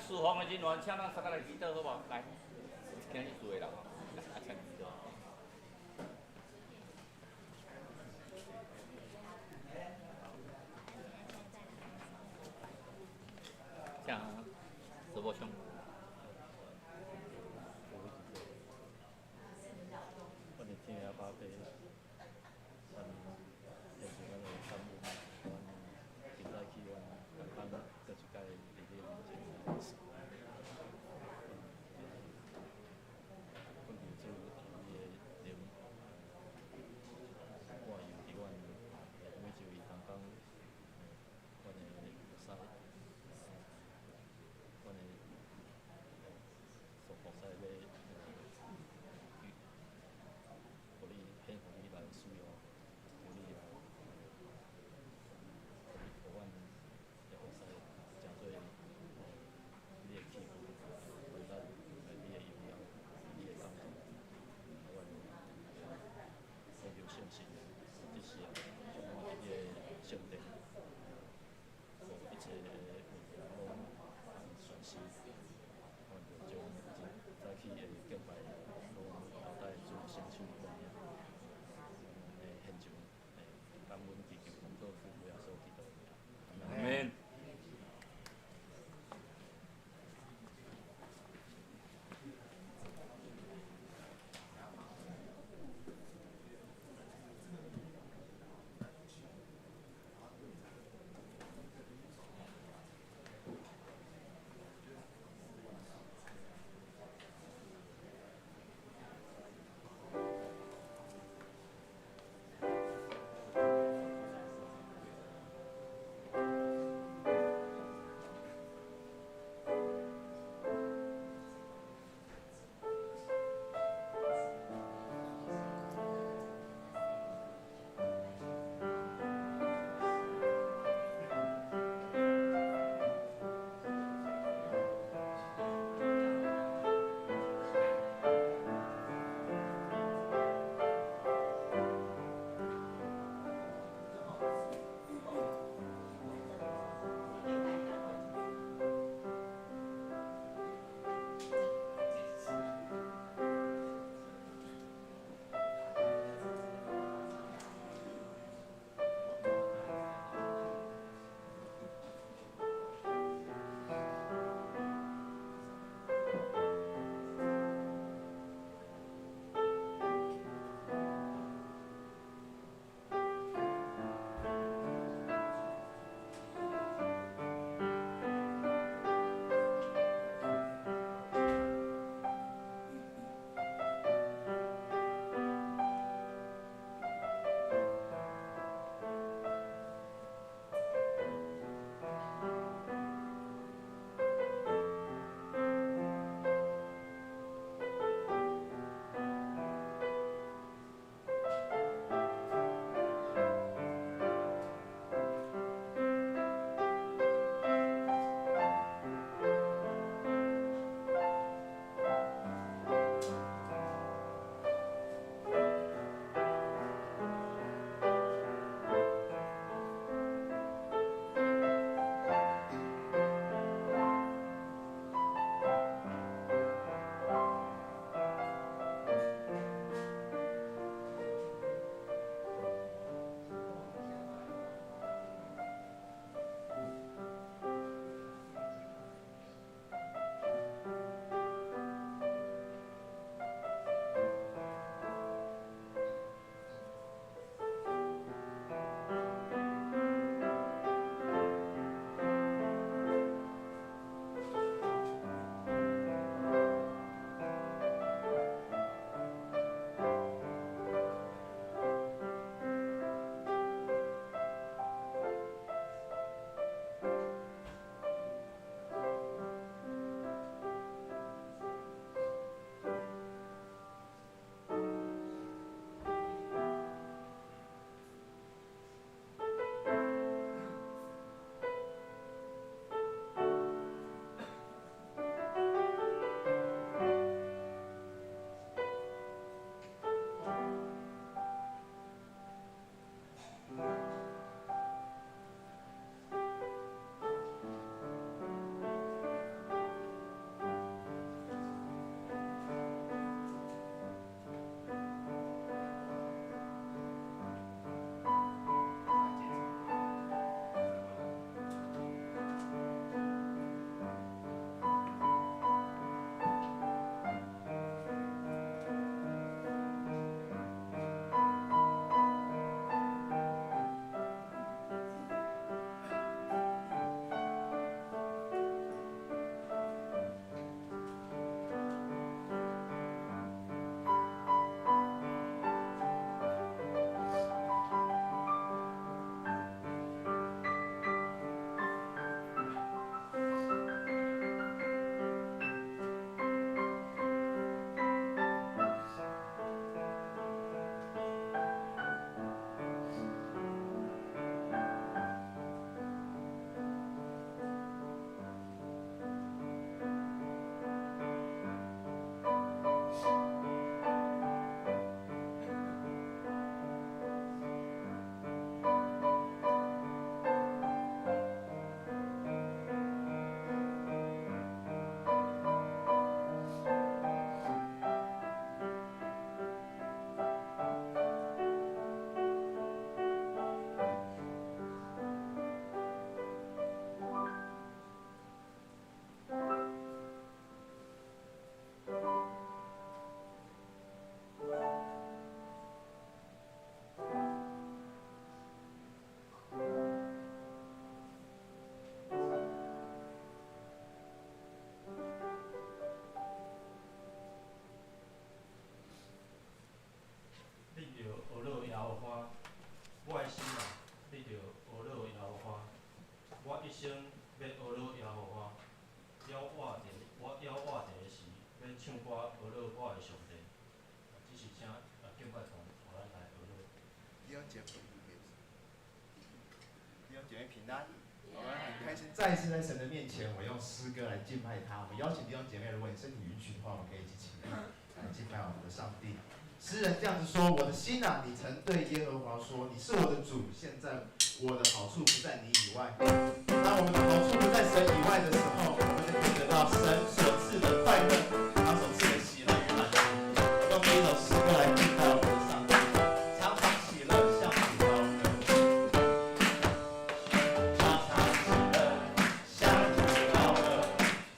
侍奉的人員，請咱三個來祈禱好無？來，今日四個人吼，來，啊，請祈禱。請直播兄。阮的天父阿爸，阮獻上阮的感恩，阮今早起阮剛剛閣一擺佇你面前來侍奉。阮求主你的靈活用佇阮每一位同工，阮的牧師，阮的所服侍欲，予你顯予你來使用，求你來，予阮的服侍成做我的心啊，你著呵咾耶和華。我一生欲呵咾耶和華，我猶活著的時，欲唱歌呵咾我的上帝。只是請敬拜團予咱來呵咾。弟兄姐妹，弟兄姐妹平安，我們很開心再一次在神的面前，我用詩歌來敬拜他。我們邀請弟兄姐妹，如果你身體允許的話，我們可以一起起立來敬拜我們的上帝。詩人這樣子說：“我的心啊，你曾對耶和華說，你是我的主，現在我的好處不在你以外。當我們的好處不在神以外的時候，我們就可以得到神所賜的快樂，他所賜的喜樂與滿足。用這一首詩歌來敬拜我們的上帝，常常喜樂，向主高歌。常常喜樂，向主高歌，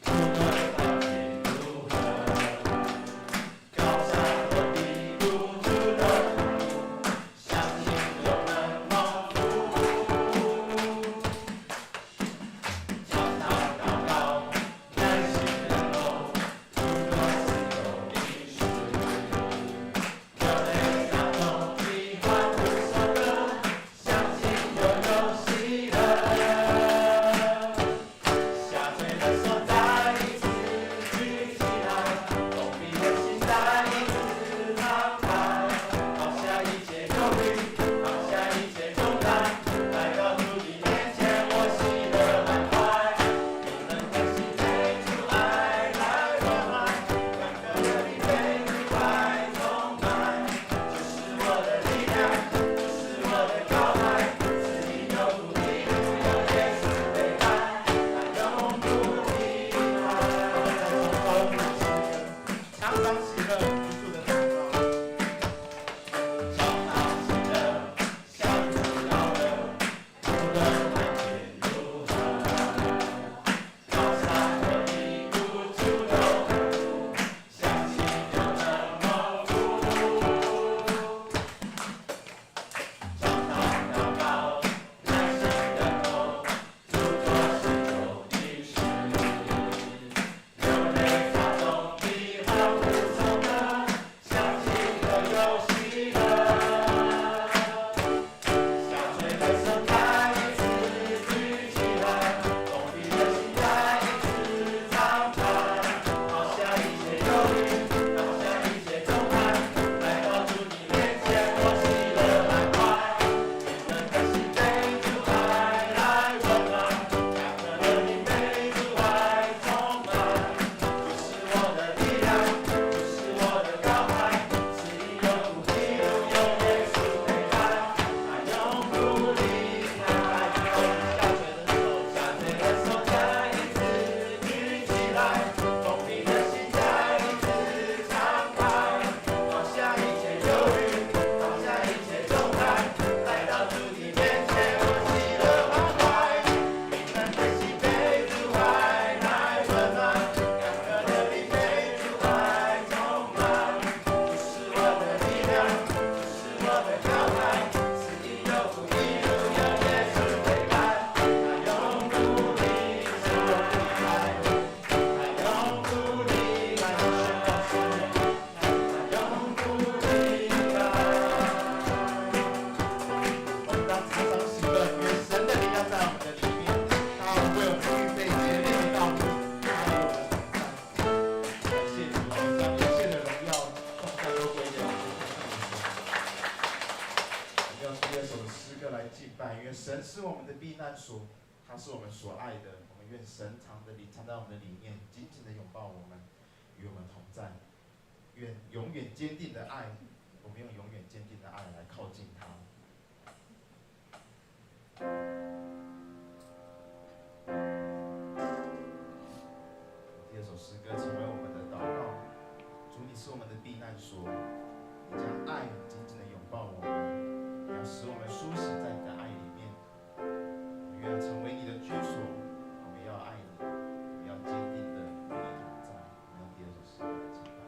無論環境如何，高山或低谷主都相信就能蒙福。常常禱告，耐心等候，主若賜有應許，流淚撒種的歡呼收割，相信就有喜樂。下墜的手再一次舉起來，封閉的心再一次敞開，拋下一切憂慮，放下一切重擔，來到主的面前，我喜樂滿懷。冰冷的心被主愛來溫暖，乾渴的靈被主愛充滿，主是我的力量，主是我的高台，此地有福，一路有耶穌陪伴，他永不離開。我們再重複詩歌，常常喜樂，不住的禱告。常常喜樂，向主高歌，無論環境如何，高山或低谷主都看顧，相信就能蒙福。常常禱告，耐心等候，主作事有應許，流淚撒種的歡呼收割，相信就有喜樂。下墜的手再一次舉起來，封閉的心再一次敞開，拋下一切憂慮，放下一切重擔，來到主的面前，我喜樂滿懷。冰冷的心被主愛來溫暖，乾渴的靈被主愛充滿。主是我的力量，主是我的高台，此地有福，一路有耶穌陪伴，他永不離開。下墜的手再一次舉起來，封閉的心再一次敞開，放下一切憂慮，放下一切重擔，來到主的面前，我喜樂滿懷。冰冷的心被主愛來溫暖，乾渴的靈被主愛充滿。主是我的力量，主是我的高台，此地有福，一路有耶穌陪伴，他永不離開，他永不離開，他永不離開。我們當常常喜樂，因為神的靈要在我們的裡面，他為我們預備潔淨的道路，他與我們同在。感謝主，我們將一切的榮耀頌讚都歸給我們的上帝。我們用第二首的詩歌來敬拜，因為神是我們的避難所，他是我們所愛的。我們願神常的靈藏在我們的裡面，緊緊的擁抱我們，與我們同在。願永遠堅定的愛，我們用永遠堅定的愛來靠近他。第二首詩歌成為我們的禱告。主，你是我們的避難所，你將愛緊緊的擁抱我們，你要使我們甦醒在你的愛裡面。我們願成為你的居所，我們要愛你，我們要堅定的與你同在。我們用第二首詩歌來敬拜。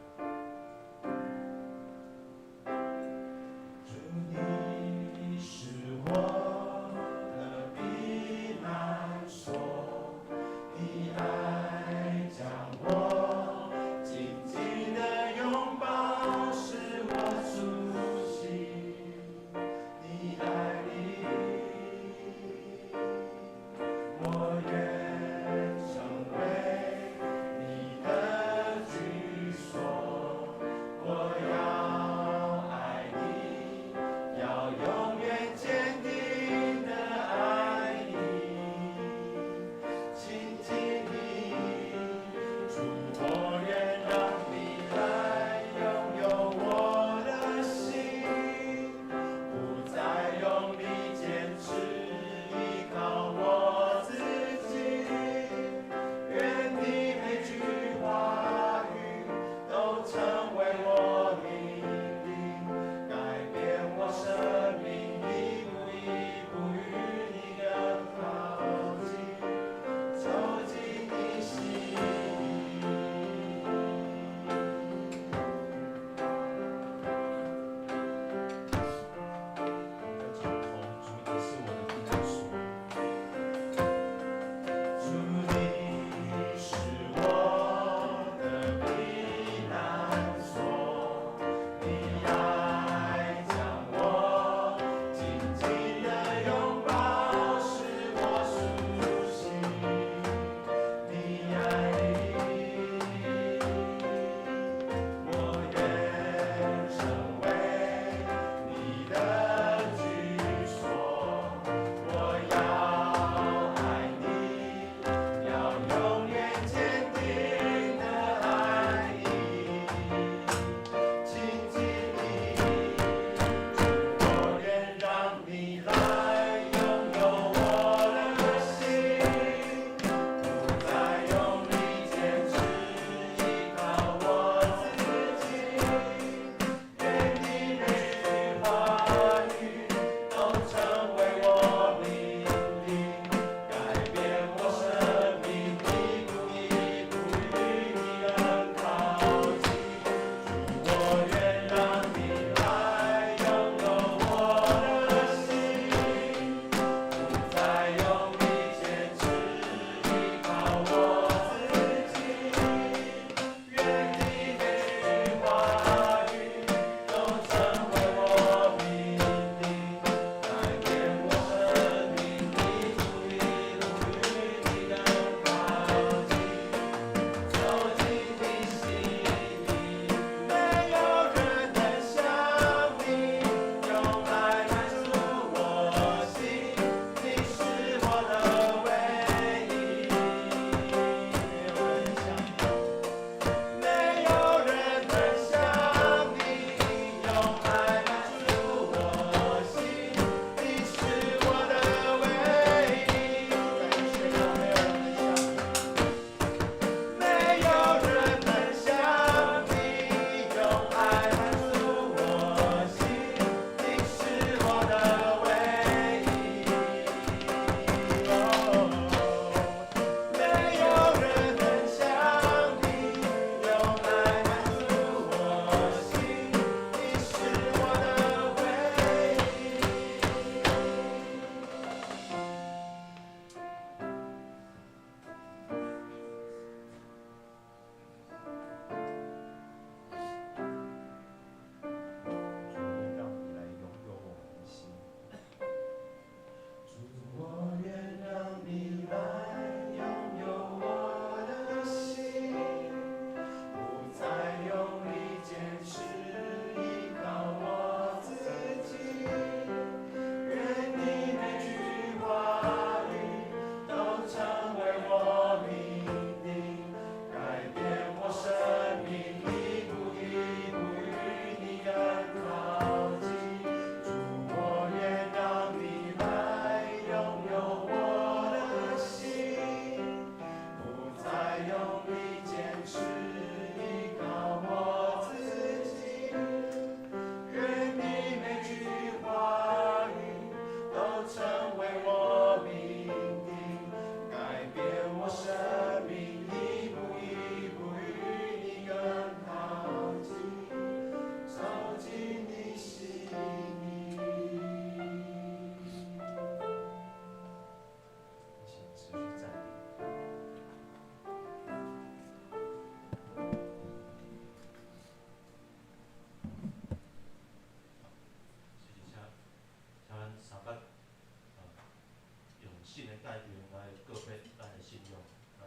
改變來告別咱的信仰，咱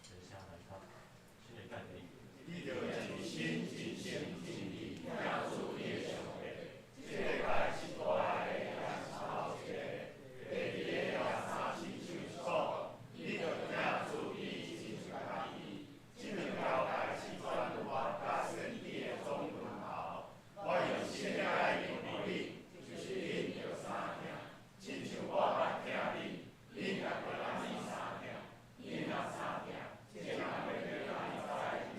齊聲來讀新的誡命。你著盡心、盡性、盡意疼主你的上帝。這个誡是大个，也是頭一个。第二个也相親像是講，你著疼主你親像家己。這兩條誡是全律法佮先知的總論頭。我用新的誡命予恁，就是恁著相疼，親像我捌疼恁，恁也著按呢相疼。恁若相疼，眾人會知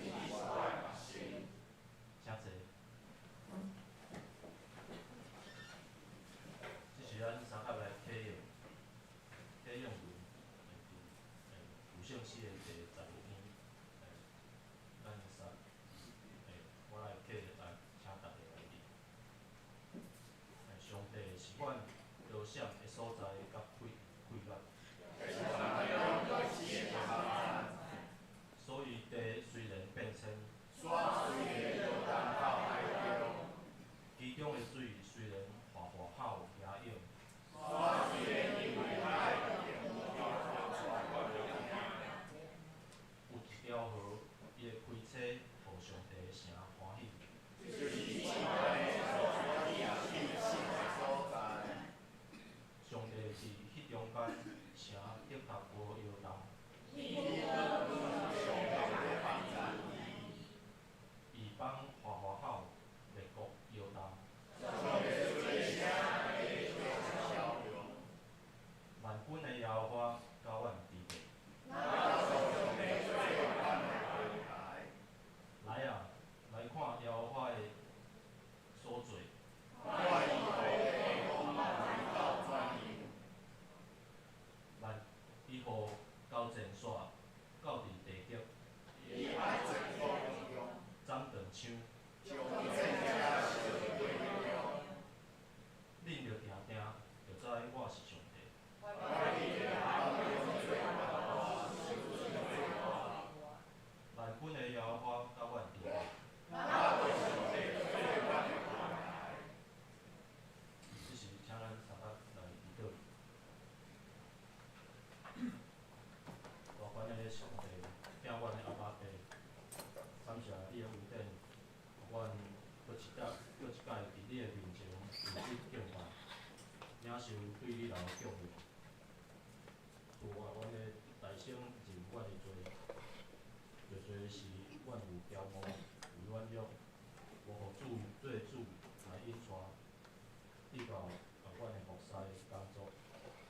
恁是我的學生。請坐。這是咱三合來啟用，啟用文，佇舊聖詩的第12篇，咱三，我來啟來請大家來念。上帝是阮逃閃的所在佮氣力，所以地雖然變遷，山雖然搖動到海中，其中的水雖然嘩嘩吼湧湧，山雖然因為海有一條河，伊會開車，予上帝的城歡喜。就是阮的避避所在。上帝佇彼中間，城的頭高搖動。上帝咧幫助異邦嘩嘩吼，列國搖動。上帝出聲會萬軍的耶和華佮阮佇咧。來啊，來看耶和華的所做。萬伊予交戰線到佇地極，斬斷槍。恁著聽聽，就知我是上帝。萬軍的耶和華佮阮佇咧。這時，請咱三個來祈禱。大權的上帝，疼阮的阿爸父，感謝你的恩典，予阮閣一擺、閣一擺佇你的面前獻祭敬拜，領受對你來的供應。主啊，阮欲大聲認阮的罪，濟濟時阮有驕傲，有軟弱，無予主做主來引帶，直到阮的服侍工作，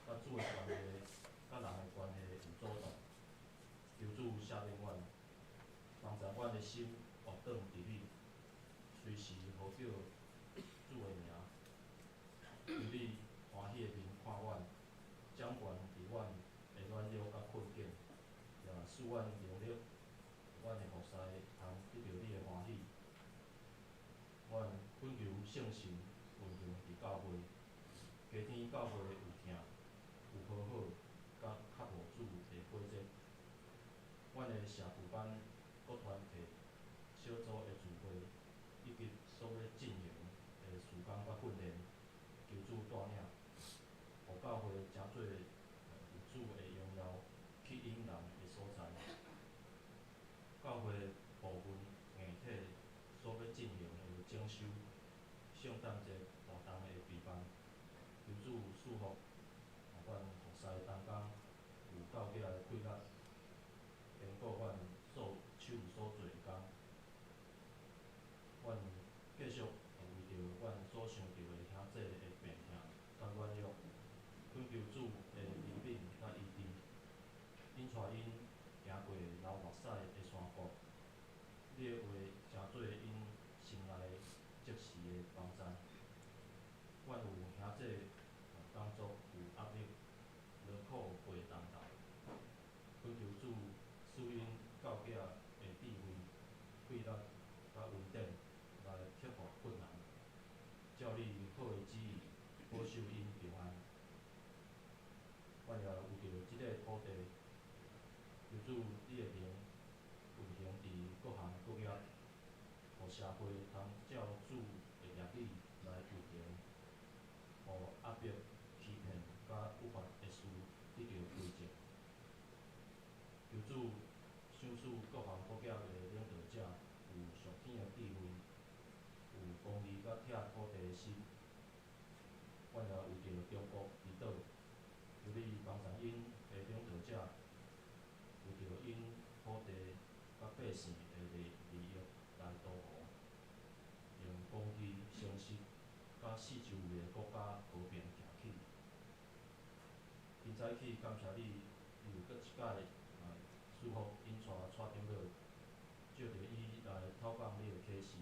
佮主的關係，佮人的關係有阻斷。求主赦免阮，幫助阮的心回轉佇你，隨時呼叫主的名。求你歡喜的面看阮，掌權佇阮的軟弱佮困境，也賜阮能力，阮的服侍通得著你的歡喜。阮懇求聖神運行佇教會，加添教會有疼、有和好，佮合乎主的火熱。阮的社區班、各團體、小組的聚會，以及所欲進行的事工佮訓練，求主帶領，予教會成做有主的榮耀吸引人的所在。教會部分硬體所欲進行的整修、聖誕節活動的備辦，求主賜福，予阮服侍同工有夠額的氣力，堅固阮所手所做的工。阮繼續為著阮所想著的兄弟的病痛佮軟弱，懇求主的憐憫佮醫治，引帶𪜶行過流目屎的山谷。你的話成做𪜶心內即時的幫贊。阮有兄弟工作有壓力，勞苦過重擔，懇求主賜𪜶夠額的智慧、氣力佮恩典來克服困難，照你好的旨意保守𪜶平安。阮也為著這个土地，求主你的靈運行佇各行各業，予社會通照主的話語來運行，予壓迫、欺騙佮不法的事得著歸正。主，賞賜各行各業的領導者有屬天的智慧，有公義佮疼土地的心。阮也為著中國祈禱，求你幫助𪜶的領導者，為著𪜶土地佮百姓的利益來圖謀，用公義、誠實佮四周圍的國家和平徛起。今早起感謝你，又閣一擺賜福𪜶帶蔡長老，借著伊來透講你的啟示，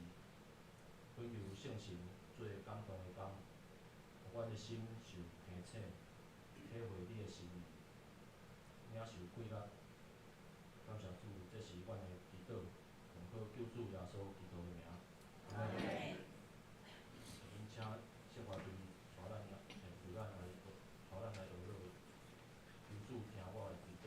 懇求聖神做感動的工，予阮的心受提醒，體會你的心意，領受快樂。感謝主，這是阮的祈禱，奉靠救主耶穌基督的名。阿們。恁請聖歌隊帶咱來，為咱來，帶咱來學樂，求主聽我的祈禱。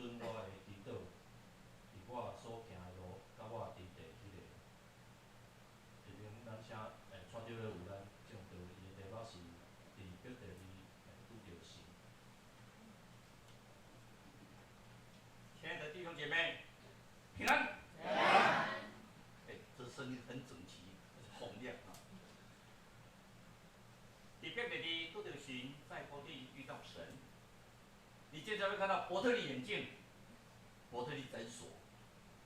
准我的祈禱，佇我所行的路，佮我佇地彼个。下面咱請蔡長老有咱證道，伊的題目是佇伯特利拄著神。親愛的弟兄姐妹，平安。平安。哎，這聲音很整齊，洪亮啊！佇伯特利拄著神，在伯特利遇到神。你接着會看到伯特利眼鏡、伯特利診所、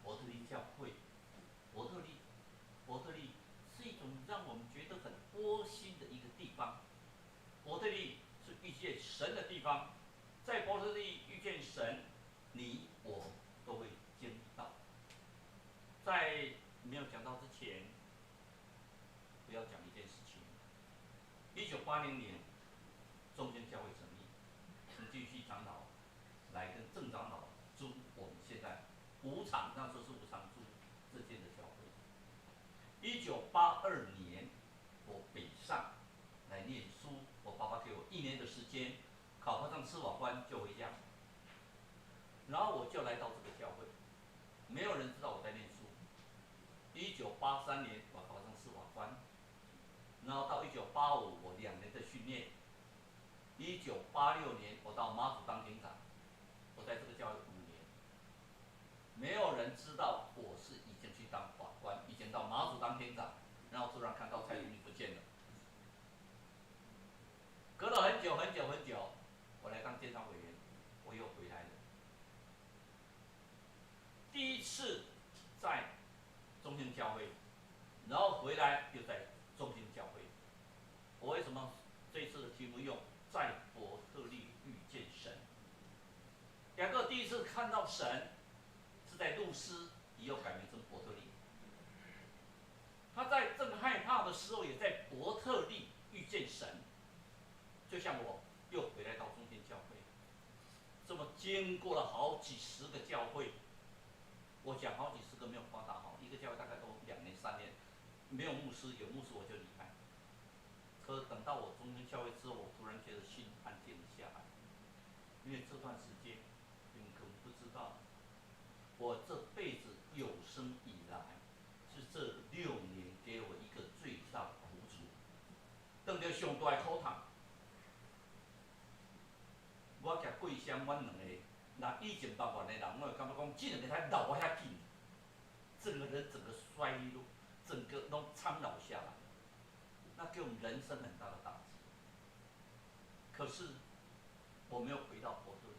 伯特利教會、伯特利，伯特利是一種讓我們覺得很窩心的一個地方。伯特利是遇見神的地方，在伯特利遇見神，你我都會經歷到。在沒有講到之前，不要講一件事情。1980年，中間教會成立，陳繼續長老來跟鄭長老租我們現在五廠，那時候是五廠租這間的教會。1982年，我北上來念書，我爸爸給我一年的時間，考不上司法官就回家。然後我就來到這個教會，沒有人知道我在念書。1983年，我考上司法官，然後到1985，我2年的訓練。1986年，我到馬祖當庭長，我在這個教會5年，沒有人知道我是已經去當法官，已經到馬祖當庭長，然後突然看到蔡主任不見了。隔了很久很久很久，我來當監察委員，我又回來了。第一次在中興教會，然後回來又在中興教會。我為什麼這次的題目用在伯特利遇見神？雅各第一次看到神是在路斯，以後改名成伯特利。他在正害怕的時候，也在伯特利遇見神。就像我又回來到中興教會，這麼經過了好幾十個教會，我講好幾十個沒有誇大哈，一個教會大概都2年3年，沒有牧師，有牧師我就離開。可等到我中興教會之後，我突然覺得心安靜了下來，因為這段時間你們可能不知道，我這輩子有生以來是這6年給我一個最大的苦楚，當著上大的苦痛。我徛過箱，阮兩個，那以前辦法的人，我會感覺講，這兩個太老遐緊，整個人整個衰落，整個攏蒼老下來，那給我們人生很大的打擊。可是我沒有回到伯特利，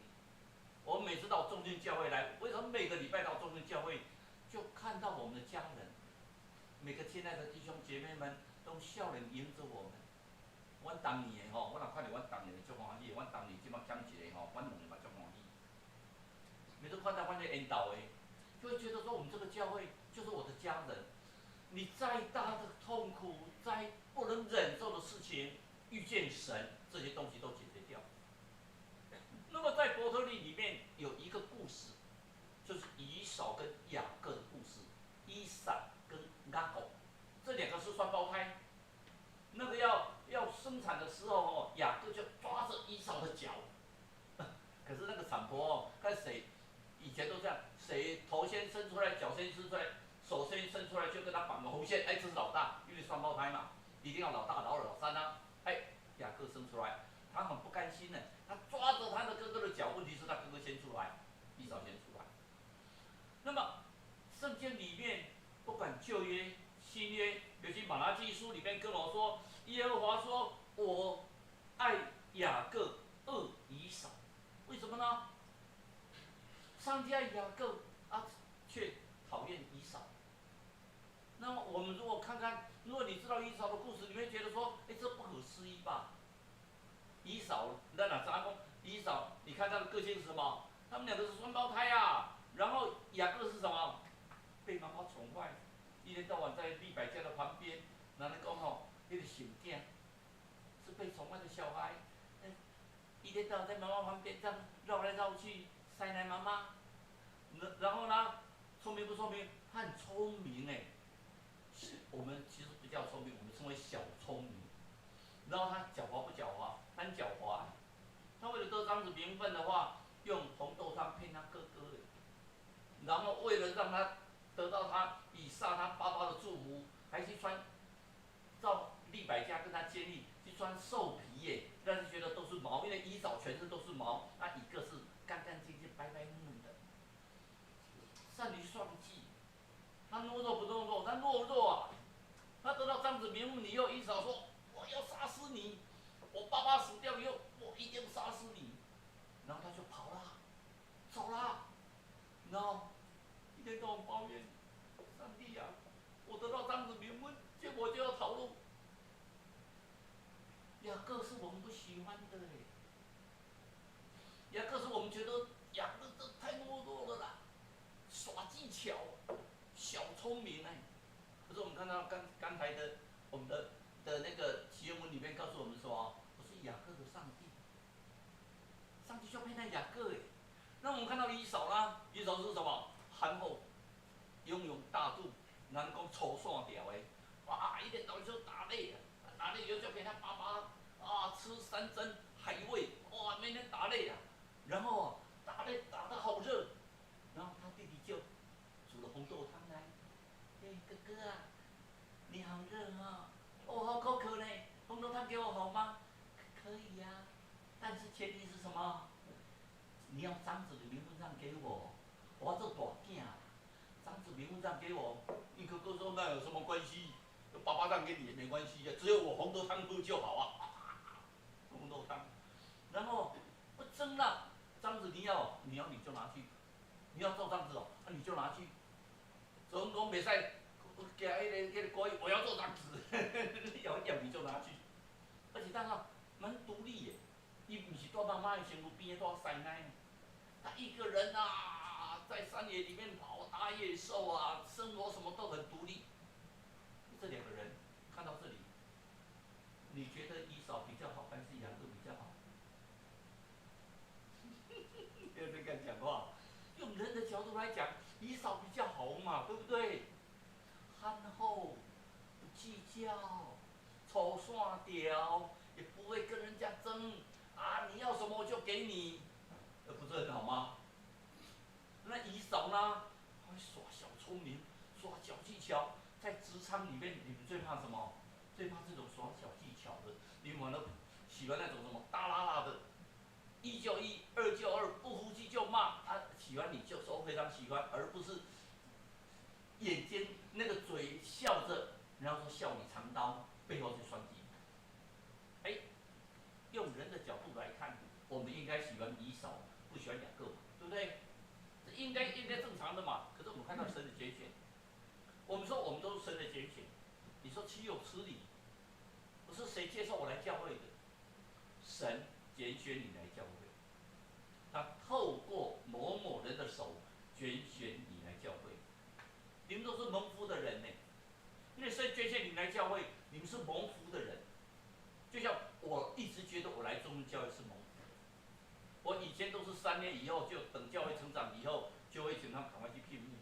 我每次到中興教會來，為什麼每個禮拜到中興教會，就看到我們的家人，每個親愛的弟兄姐妹們都笑臉迎着我們。阮當年的吼，我若看著阮當年的足歡喜，阮當年這擺減一个吼，阮兩个嘛足歡喜。每次看到阮這緣投的，就會覺得說我們這個教會就是我的家人。你再大的痛苦，再不能忍受的事情，遇見神，這些東西都解決掉。那麼在伯特利裡面有一個故事，就是以掃跟雅各的故事。以撒跟雅各這兩個是雙胞胎，那個要生產的時候哦，雅各就抓着以掃的腳，可是那個產婆哦，看誰以前都這樣，誰頭先生出來，腳先生出來，手先生出來，就跟他綁個紅線，哎，這是老大，因為雙胞胎嘛，一定要老大、老二、老三啊。哎，雅各生出來，他很不甘心呢，他抓着他的哥哥的腳，問題是他哥哥先出來，以掃先出來。那麼聖經裡面不管舊約、新約，尤其瑪拉基書裡面跟我說，耶和華說：“我愛雅各，惡以掃。”為什麼呢？上帝愛雅各啊，卻討厭以掃。那麼我們如果看看，如果你知道以掃的故事，你會覺得說：“哎，這不可思議吧？”以掃，咱若知影講，以掃，你看他的個性是什麼？他們兩個是雙胞胎啊。然後雅各是什麼？被媽媽寵壞，一天到晚在利百加的旁邊，哪能講吼？那個小囝是被寵愛的小孩，一天到晚在媽媽旁邊這樣繞來繞去，塞奶媽媽。然後呢，聰明不聰明？他很聰明哎，是我們其實不叫聰明，我們稱為小聰明。然後他狡猾不狡猾？他很狡猾。他為了得長子名分的話，用紅豆湯騙他哥哥。然后为了让他得到他以撒他爸爸的祝福，还去穿，照利百加跟他建议去穿兽皮耶，但是觉得都是毛，因为以扫全身都是毛，那一个是干干净净、白白嫩嫩的。善于算计，他懦弱不懦弱？他懦弱啊！他得到长子名分以后，以扫说：“我要杀死你！我爸爸死掉以后，我一定杀死你。”然后他就跑了，走了。然后一天到晚抱怨：“上帝呀，我得到长子名分，结果就要逃路。”雅各是我们不喜欢的哎，雅各是我们觉得雅各这太懦弱了啦，耍技巧，小聪明哎。可是我们看到刚刚才的我们的那个祈愿文里面告诉我们说，我是雅各的上帝，上帝就配待雅各哎。那我们看到以扫啦，以扫是什么？憨厚、雍容大度，人讲粗线条的，哇，一天到晚就打猎，打猎以后就给他爸爸啊吃山珍海味，哇，每天打猎啊，然后打猎打得好热，然后他弟弟就煮了红豆汤来，哎，哥哥啊，你好热啊，哦，好口渴呢，红豆汤给我好吗？可以呀，但是前提是什么？你要长子的名分让给我，我要做大囝，长子名分让给我。你哥哥说那有什么关系？爸爸让给你也没关系啊，只有我红豆汤喝就好啊。红豆汤，然后不争了，长子你要，你要你就拿去，你要做长子哦，那你就拿去。总讲袂使，加彼个国语，我要做长子，要要你就拿去。而且他蛮独立耶，伊毋是蹛妈妈的身躯边，蹛西奈，他一个人啊，在山野里面跑，打野兽啊，生活什么都很独立。这两个人看到这里，你觉得以扫比较好，还是雅各比较好？没有人敢讲话。用人的角度来讲，以扫比较好嘛，对不对？憨厚，不计较，粗线条，也不会跟人家争啊！你要什么我就给你，那不是很好吗？那以扫呢？他会耍小聪明，耍小技巧，在职场里面，你们最怕什么？最怕这种耍小技巧的。你们都喜欢那种什么大剌剌的，一就一，二就二，不服气就骂。他喜欢你就说非常喜欢，而不是眼睛那个嘴笑着，然后说笑里藏刀，背后去算计。哎，用人的角度来看，我们应该喜欢以扫，不喜欢雅各嘛，对不对？这应该正常的嘛。可是我们看到神的拣选，我们说我们都是神的拣选，你说岂有此理？不是谁介绍我来教会的？神拣选你来教会，他透过某某人的手拣选你来教会。你们都是蒙福的人呢，因为神拣选你们来教会，你们是蒙福的人。就像我一直觉得我来中正教会是蒙福。我以前都是3年以后就等教会成长以后，就会请他们赶快去聘牧，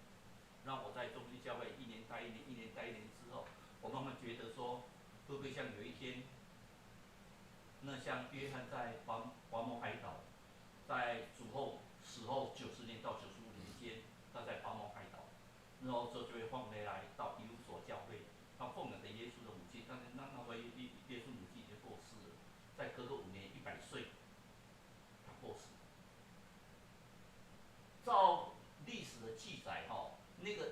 让我在中正教会一年待一年，一年待一年之后，我慢慢觉得说，会不会像有一天，那像约翰在拔摩海岛，在主后死后90年到95年间，他在拔摩海岛，然后之后就会放回来到以弗所教会，他奉养的耶稣的母亲，但是那时候耶稣母亲已经过世了，再隔个5年100岁，他过世。照历史的记载哈，那个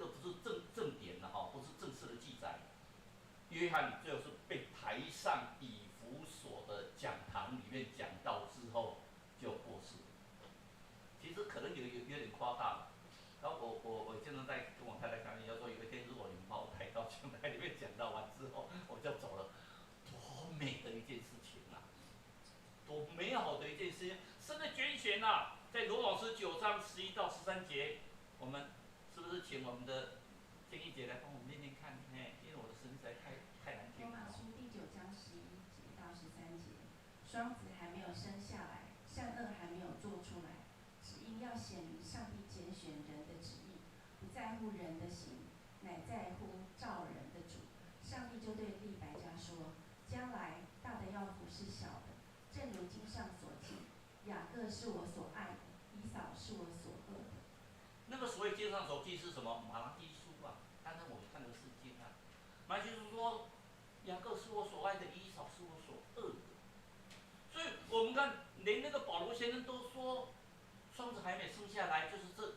不是正典的哈，不是正式的记载。约翰最后是被抬上以弗所的讲堂里面讲道之后就过世。其实可能有点夸大了。然后我经常在跟我太太开玩笑说，有一天如果你们把我抬到讲台里面讲道完之后，我就走了，多美的一件事情啊！多美好的一件事情，神的拣选呐，在罗马书9章11到13节，我们是不是请我们的建议姐来帮我们念念看？嘿，因为我的声音实在太难听了。罗马书第9章11节到13节，双子还没有生下来，善恶还没有做出来，只因要显明上帝拣选人的旨意，不在乎人的行，乃在乎召人的主。上帝就对利百加说：“将来大的要服侍小的，正如经上所记，雅各是我所爱的，以扫是我所恶的。” 那个上所記是什麼？瑪拉基書啊。剛才我們看的聖經啊，瑪拉基書說，雅各是我所愛的，以掃是我所惡的。所以我們看，連那個保羅先生都說，雙子還沒生下來，就是這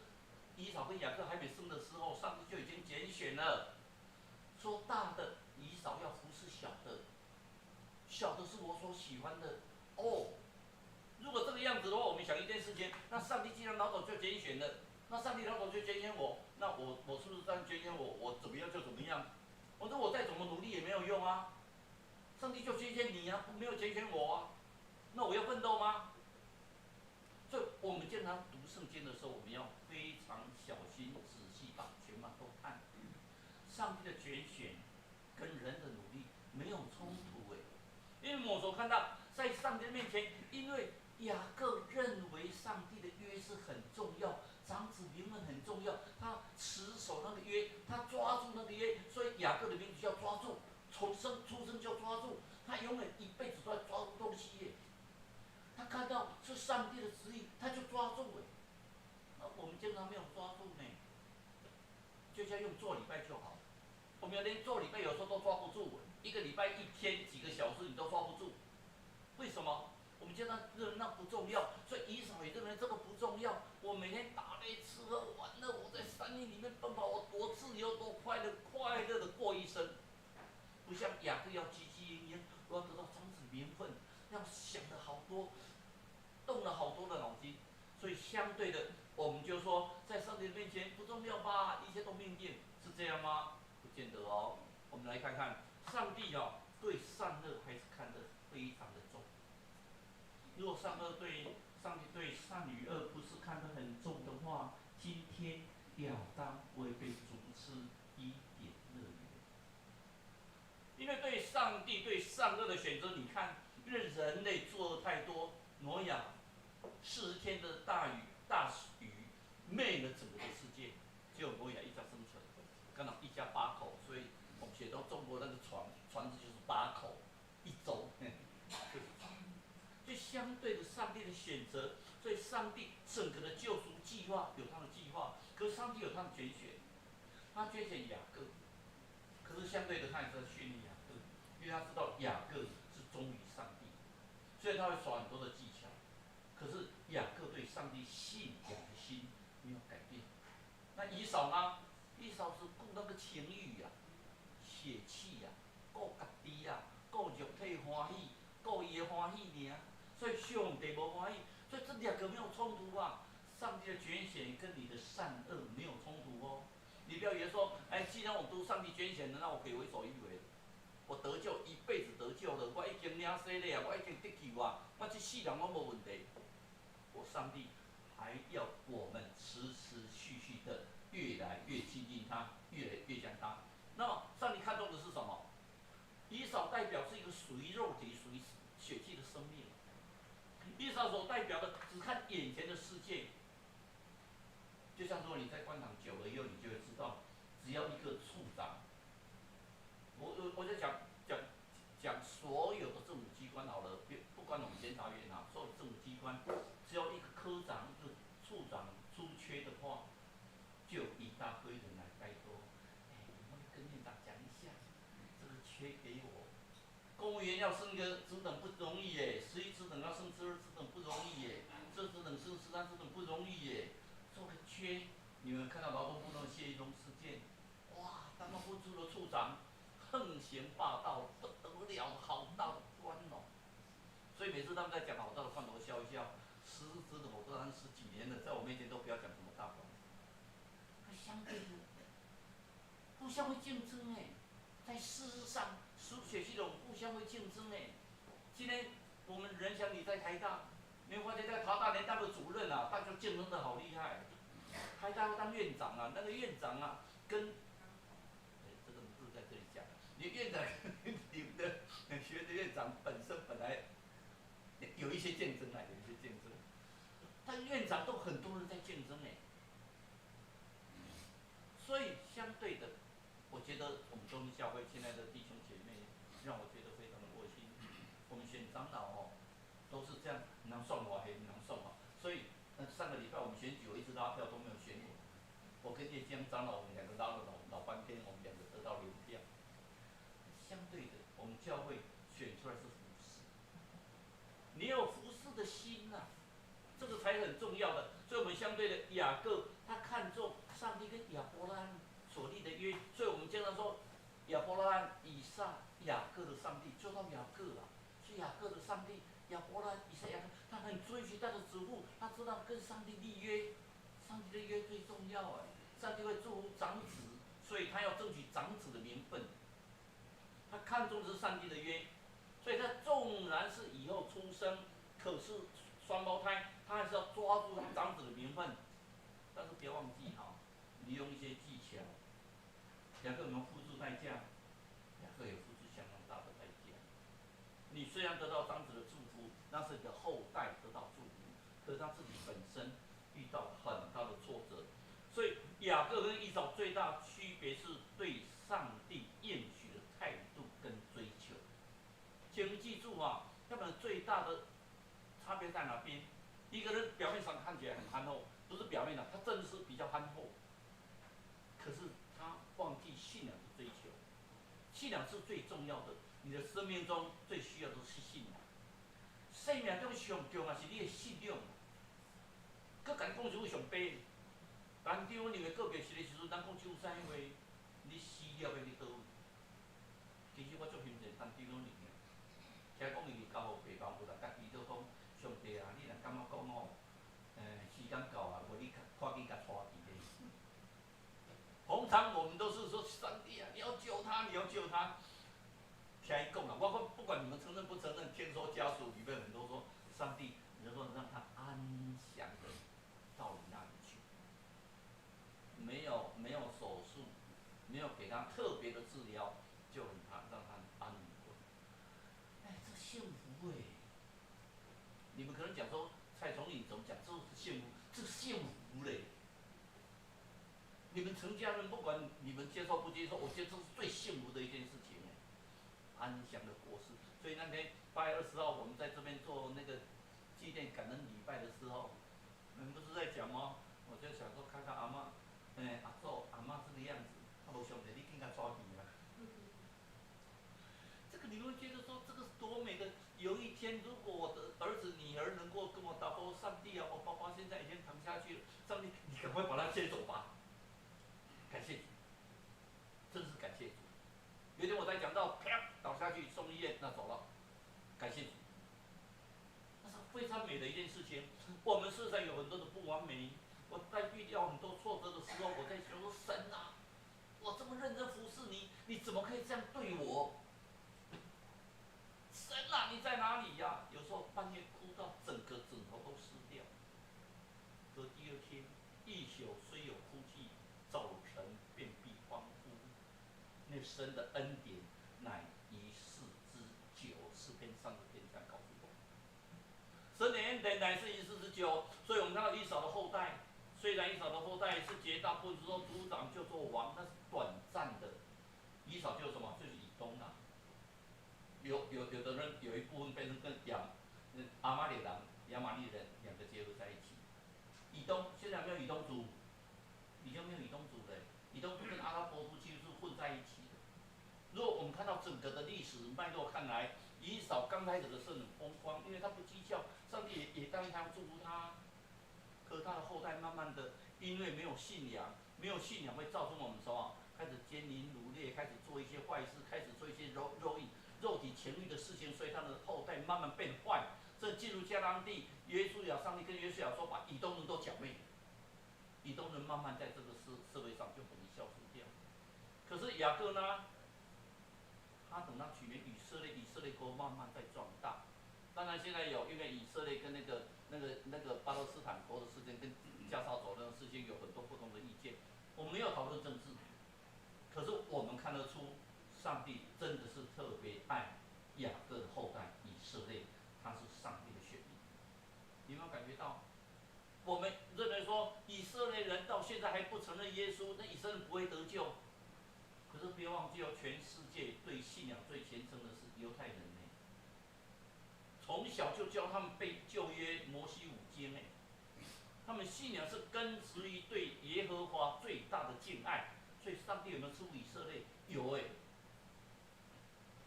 以掃跟雅各還沒生的時候，上帝就已經揀選了，說大的以掃要服侍小的，小的是我所喜歡的。哦，如果這個樣子的話，我們想一件事情，那上帝既然老早就揀選了，那上帝老早就揀選我，那我是不是這樣揀選我？我怎麼樣就怎麼樣？我說我再怎麼努力也沒有用啊，上帝就揀選你啊，沒有揀選我啊，那我要奮鬥嗎？所以我們經常讀聖經的時候，我們要非常小心仔細，把全部都看。上帝的揀選跟人的努力沒有衝突誒，因為我所看到在上帝面前，因為雅各認為上帝的約是很重要，長子名分很重要，他持守那個約，他抓住那個約，所以雅各的名字叫抓住，從生出生就抓住，他永遠一輩子都在抓住東西耶。他看到是上帝的旨意，他就抓住哎。那我們經常沒有抓住呢，就像用做禮拜就好，我們連做禮拜有時候都抓不住，一個禮拜一天幾個小時你都抓不住，為什麼？我們經常認為那不重要，所以以掃也認為這個不重要。我每天打獵吃喝玩樂，我在山林裡面奔跑，我多自由多快樂，快樂的過一生。不像雅各要汲汲營營，我要得到長子名分，要想的好多，動了好多的腦筋。所以相對的，我們就說在上帝面前不重要吧，一切都命定，是這樣嗎？不見得哦。我們來看看上帝哦，對善惡還是看得非常的重。如果善惡對上帝對善與惡不是看得很重的話，今天亞當不會被逐出伊甸樂園。因為對上帝對善惡的選擇，你看，因為人類做惡太多，挪亞40天的大雨大雨滅了整個的世界，只有挪亞一家生存，剛好一家八口，所以我們寫到中國那個船船子就是八口一舟，就是船。就相對的上帝的選擇，所以上帝整個的救贖計劃有他的計劃，可是上帝有他的揀選，他揀選雅各，可是相對的他也是在訓練雅各，因為他知道雅各是忠於上帝，所以他會耍很多的技巧，可是雅各對上帝信仰的心沒有改變。那以掃呢？以掃是顧那個情慾呀、血氣呀、顧家己呀、顧肉體歡喜，顧伊的歡喜爾。所以上帝無歡喜，所以這兩個沒有衝突啊。上帝的揀選跟你的善惡沒有衝突哦。你不要以為說，哎，既然我都上帝揀選了，那我可以為所欲為。我得救一輩子得救了，我已經領洗禮啊，我已經得救啊，我這世人我無問題。我上帝還要我們持持續續的越來越親近他，越來越像他。那麼上帝看重的是什麼？以掃代表是一個屬於肉體、屬於血氣的生命。以掃所代表的只看眼前的世界，就像說你在官場久了以後，你就會知道，只要一個處長，我就講所有的政府機關好了，不管我們監察院啊，所有政府機關，只要一個科長、一個處長出缺的話，就一大堆人來拜託，哎，你們跟院長講一下，這個缺給我。公務員要升個職等不容易耶，11職等要升12職等不容易耶，這職等升13職等不容易耶，做個缺，你們看到勞動部那個謝依東事件，哇，當勞動部的處長橫行霸道不得了，好大的官哦。所以每次他們在講好大的官，我笑一笑。14職等我都當十幾年了，在我面前都不要講什麼大官。可相對的，互相會競爭哎，在事實上。輸血系統互相會競爭哎，今天我們人想你在台大，你會發現在台大連當個主任啊，大家競爭得好厲害。台大要當院長啊，那個院長啊，跟，哎，這個不是在這裡講，你院長你們的學的院長本身本來有一些競爭啊，有一些競爭，但院長都很多人在競爭哎，所以相對的，我覺得我們中正教會現在的弟兄姐妹，讓我覺得非常的窩心。我們選長老哦，都是這樣，能送我還能送我。所以那上個禮拜我們選舉，我一直拉票都沒有選我。我跟葉江長老，我們兩個拉了老老半天，我們兩個得到0票。相對的，我們教會選出來是服侍，你有服侍的心吶，這個才很重要的。所以，我們相對的雅各，他看重上帝跟亞伯拉罕所立的約，所以我們經常說亞伯拉罕、以撒、雅各的上帝，就到雅各了，是雅各的上帝。亞伯拉罕、以撒、雅各，他很追尋他的祖父，他知道跟上帝立約，上帝的約最重要哎，上帝會祝福長子，所以他要爭取長子的名分。他看重的是上帝的約，所以他縱然是以後出生，可是雙胞胎，他還是要抓住他長子的名分。但是別忘記哈，你用一些技巧，雅各有沒有付出代價？雅各有付出相當大的代價。你雖然得到長子的祝福，那是你的後代得到祝福，可是他自己本身遇到很大的挫折。所以雅各跟以掃最大區別是對上帝應許的態度跟追求。請記住啊，他們最大的差別在哪邊？一個人表面上看起來很憨厚，不是表面的，他真的是比較憨厚。可是他忘記信仰的追求，信仰是最重要的。你的生命中最需要的是信仰。生命中上重要是你的信仰。閣共你講一句上白，單張你們告別式的時陣，咱講一句啥話？你死了欲去佗位？其實我足心疼單張老人的，聽講伊交予爸爸，有人共祈禱講：上帝啊，你若感覺講吼，時間到啊，無你較快緊共帶去咧。通常我們都是說：上帝啊，你要救他，你要救他。聽伊講啊，我講不管你們承認不承認，聽說家屬裡面很多說，上帝能夠讓他安詳的到你那裡去，沒有手術，沒有給他特別的治療，就他讓他安穩。哎，這幸福哎！你們可能講說蔡崇穎怎麼講，這是幸福，這是幸福嘞。你們成家人不管你們接受不接受，我覺得這是最幸福的一件事情哎，安詳的過世。所以那天8月20號，我們在這邊做那個紀念感恩禮拜的時候，你們不是在講嗎？我就想說看看阿嬤，哎，阿祖阿嬤這個樣子，啊，無上帝你緊共帶去啊。這個你會覺得說這個是多美的。有一天，如果我的兒子女兒能夠跟我禱告，上帝啊，我爸爸現在已經躺下去了，上帝，你趕快把他接走吧。感謝主，真是感謝主。有一天我在講到，啪倒下去送醫院，那走了，感謝主。那是非常美的一件事情。我們世上有很多的不完美，我在遇到很多挫折的時候，我在想說：神啊，我這麼認真服侍你，你怎麼可以這樣對我？神啊，你在哪裡呀？有時候半夜哭到整個枕頭都濕掉。可第二天，一宿雖有哭泣，早晨便必歡呼。那神的恩典乃一世之久，詩篇30篇這樣告訴我。神的恩典乃是一世之久，所以我們看到以掃的後代，雖然以掃的後代是絕大部分說族長就做王，那是短暫的。以掃就是什麼？就是以東啊。有的人有一部分變成跟亞瑪力人、亞瑪力人兩個結合在一起。以東現在沒有以東族，已經沒有以東族了。以東族跟阿拉伯族其實是混在一起的。如果我們看到整個的歷史脈絡看來，以掃剛開始的是很風光，因為他不計較，上帝也答應他要祝福他。可他的後代慢慢的，因為沒有信仰，沒有信仰會造成我們什麼？開始奸淫擄掠，開始做一些壞事，開始做一些肉體情慾的事情，所以他的後代慢慢變壞。這進入迦南地，約書亞上帝跟約書亞說，把以東人都剿滅。以東人慢慢在這個社會上就等於消失掉。可是雅各呢？他等他取名以色列，以色列國慢慢在壯大。當然現在有，因為以色列跟那個巴勒斯坦國的事情，跟加沙走廊的事情有很多不同的意見。我們沒有討論政治，可是我們看得出，上帝真的是特別愛雅各的後代以色列，他是上帝的選民。你有沒有感覺到？我們認為說以色列人到現在還不承認耶穌，那以色列人不會得救。可是別忘記哦，全世界對信仰最虔誠的是猶太人呢。從小就教他們背舊約摩西五經哎，他們信仰是根植於對耶和華最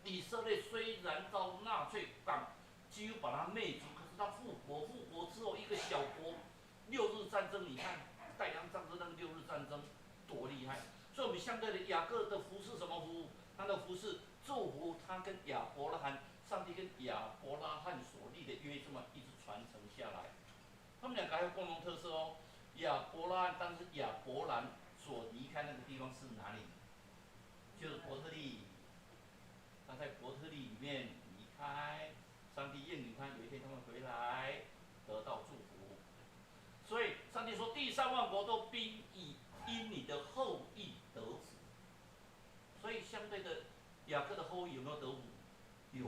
以色列雖然遭納粹黨幾乎把他滅族，可是他復國，復國之後一個小國，六日戰爭，你看太陽戰爭那個六日戰爭多厲害。所以我們相對的雅各的福是什麼福？他的福是祝福他跟亞伯拉罕，上帝跟亞伯拉罕所立的約這麼一直傳承下來。他們兩個還有共同特色哦。亞伯拉罕當時亞伯蘭所離開那個地方是哪裡？就是伯特利。他在伯特利裡面離開，上帝應許他有一天他們回來得到祝福。所以上帝說，地上萬國都必以因你的後裔得福。所以相對的，雅各的後裔有沒有得福？有。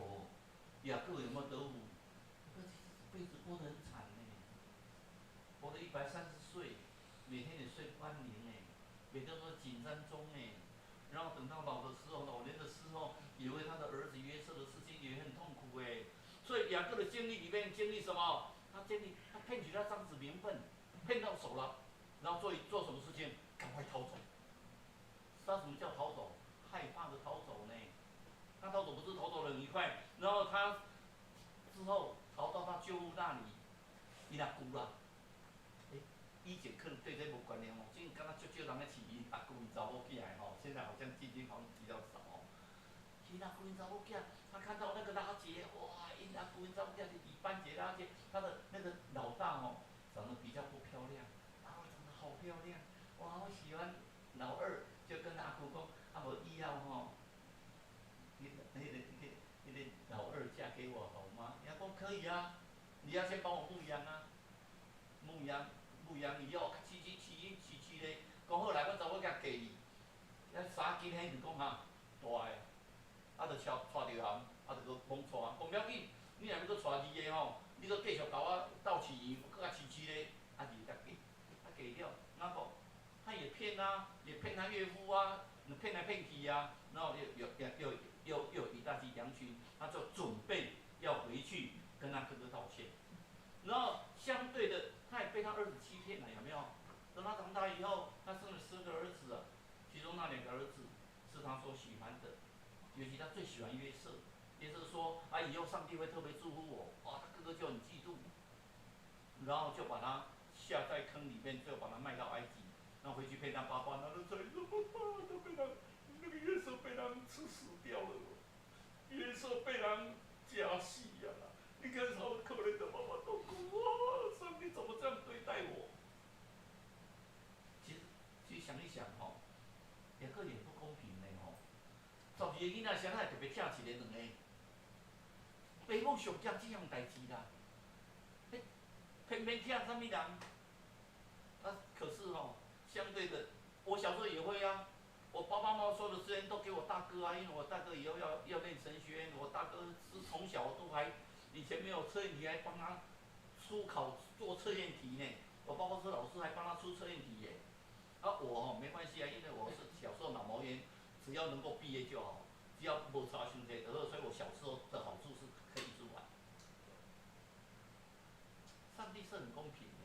雅各有沒有得福？雅各這輩子過得很慘呢，活了130歲，每天也睡不安寧呢，每天都緊張中呢。然後等到老的時候，老年的時候，也為他的兒子約瑟的事情也很痛苦哎。所以雅各的經歷裡面經歷什麼？他經歷他騙取他長子名分，騙到手了，然後做什麼事情？趕快逃走。知道什麼叫逃走？害怕的逃走呢。他逃走不是逃走得很快，然後他之後逃到他舅父那裡，伊阿舅啦。欸，以前可能對這無觀念哦，現在敢若足少人咧飼𪜶阿舅𪜶查某囝的吼，現在好像漸漸好像比較少哦。𪜶阿舅𪜶查某囝，他看到那個拉結，哇！𪜶阿舅𪜶查某囝是禮班傑拉結，他的那個老大哦，長得比較不漂亮，老二長得好漂亮，哇！我喜歡老二，就跟阿舅講，啊無以後吼，那個老二嫁給我好嗎？伊講可以啊，你要先幫我牧羊啊，牧羊牧羊以後，飼飼飼飼飼咧，講好來，阮查某囝嫁你，咱三更天就講哈，大的，啊就帶帶著含，啊就閣罔帶，講不要緊，你若欲閣帶二个吼，你閣繼續共我鬥飼羊，閣共飼飼咧，啊二個才嫁，啊嫁了，那個他也騙啊，也騙他岳父啊，騙來騙去啊，然後又又又又又一大批羊群，他就準備要回去跟他哥哥道歉，然後相對的，他也被他兒子欺騙了，有沒有？等他長大以後，他生了10個兒子啊，其中那兩個兒子是他所喜歡的，尤其他最喜歡約瑟。約瑟說：“啊，以後上帝會特別祝福我。”哇，他哥哥就很嫉妒，然後就把他下在坑裡面，最後把他賣到埃及，然後回去騙他爸爸，他就說：“爸爸都被他那個約瑟被他們吃死掉了，約瑟被人食死啊！你看好可憐的爸爸都哭啊！上帝怎麼這樣對待我？”其實，其實想一想吼，雅各也不公平呢吼。12個囡仔，誰會特別疼一个兩個？爸母上驚這項代誌啦，偏偏疼啥物人？啊，可是吼，相對的，我小時候也會啊。我爸爸媽媽所有的時間都給我大哥啊，因為我大哥以後要念神學院，我大哥是從小都還以前沒有測驗題，還幫他出考做測驗題呢。我爸爸是老師，還幫他出測驗題耶。啊，我哦沒關係啊，因為我是小時候腦膜炎，只要能夠畢業就好，只要無差傷濟就好，所以我小時候的好處是可以一直玩。上帝是很公平的，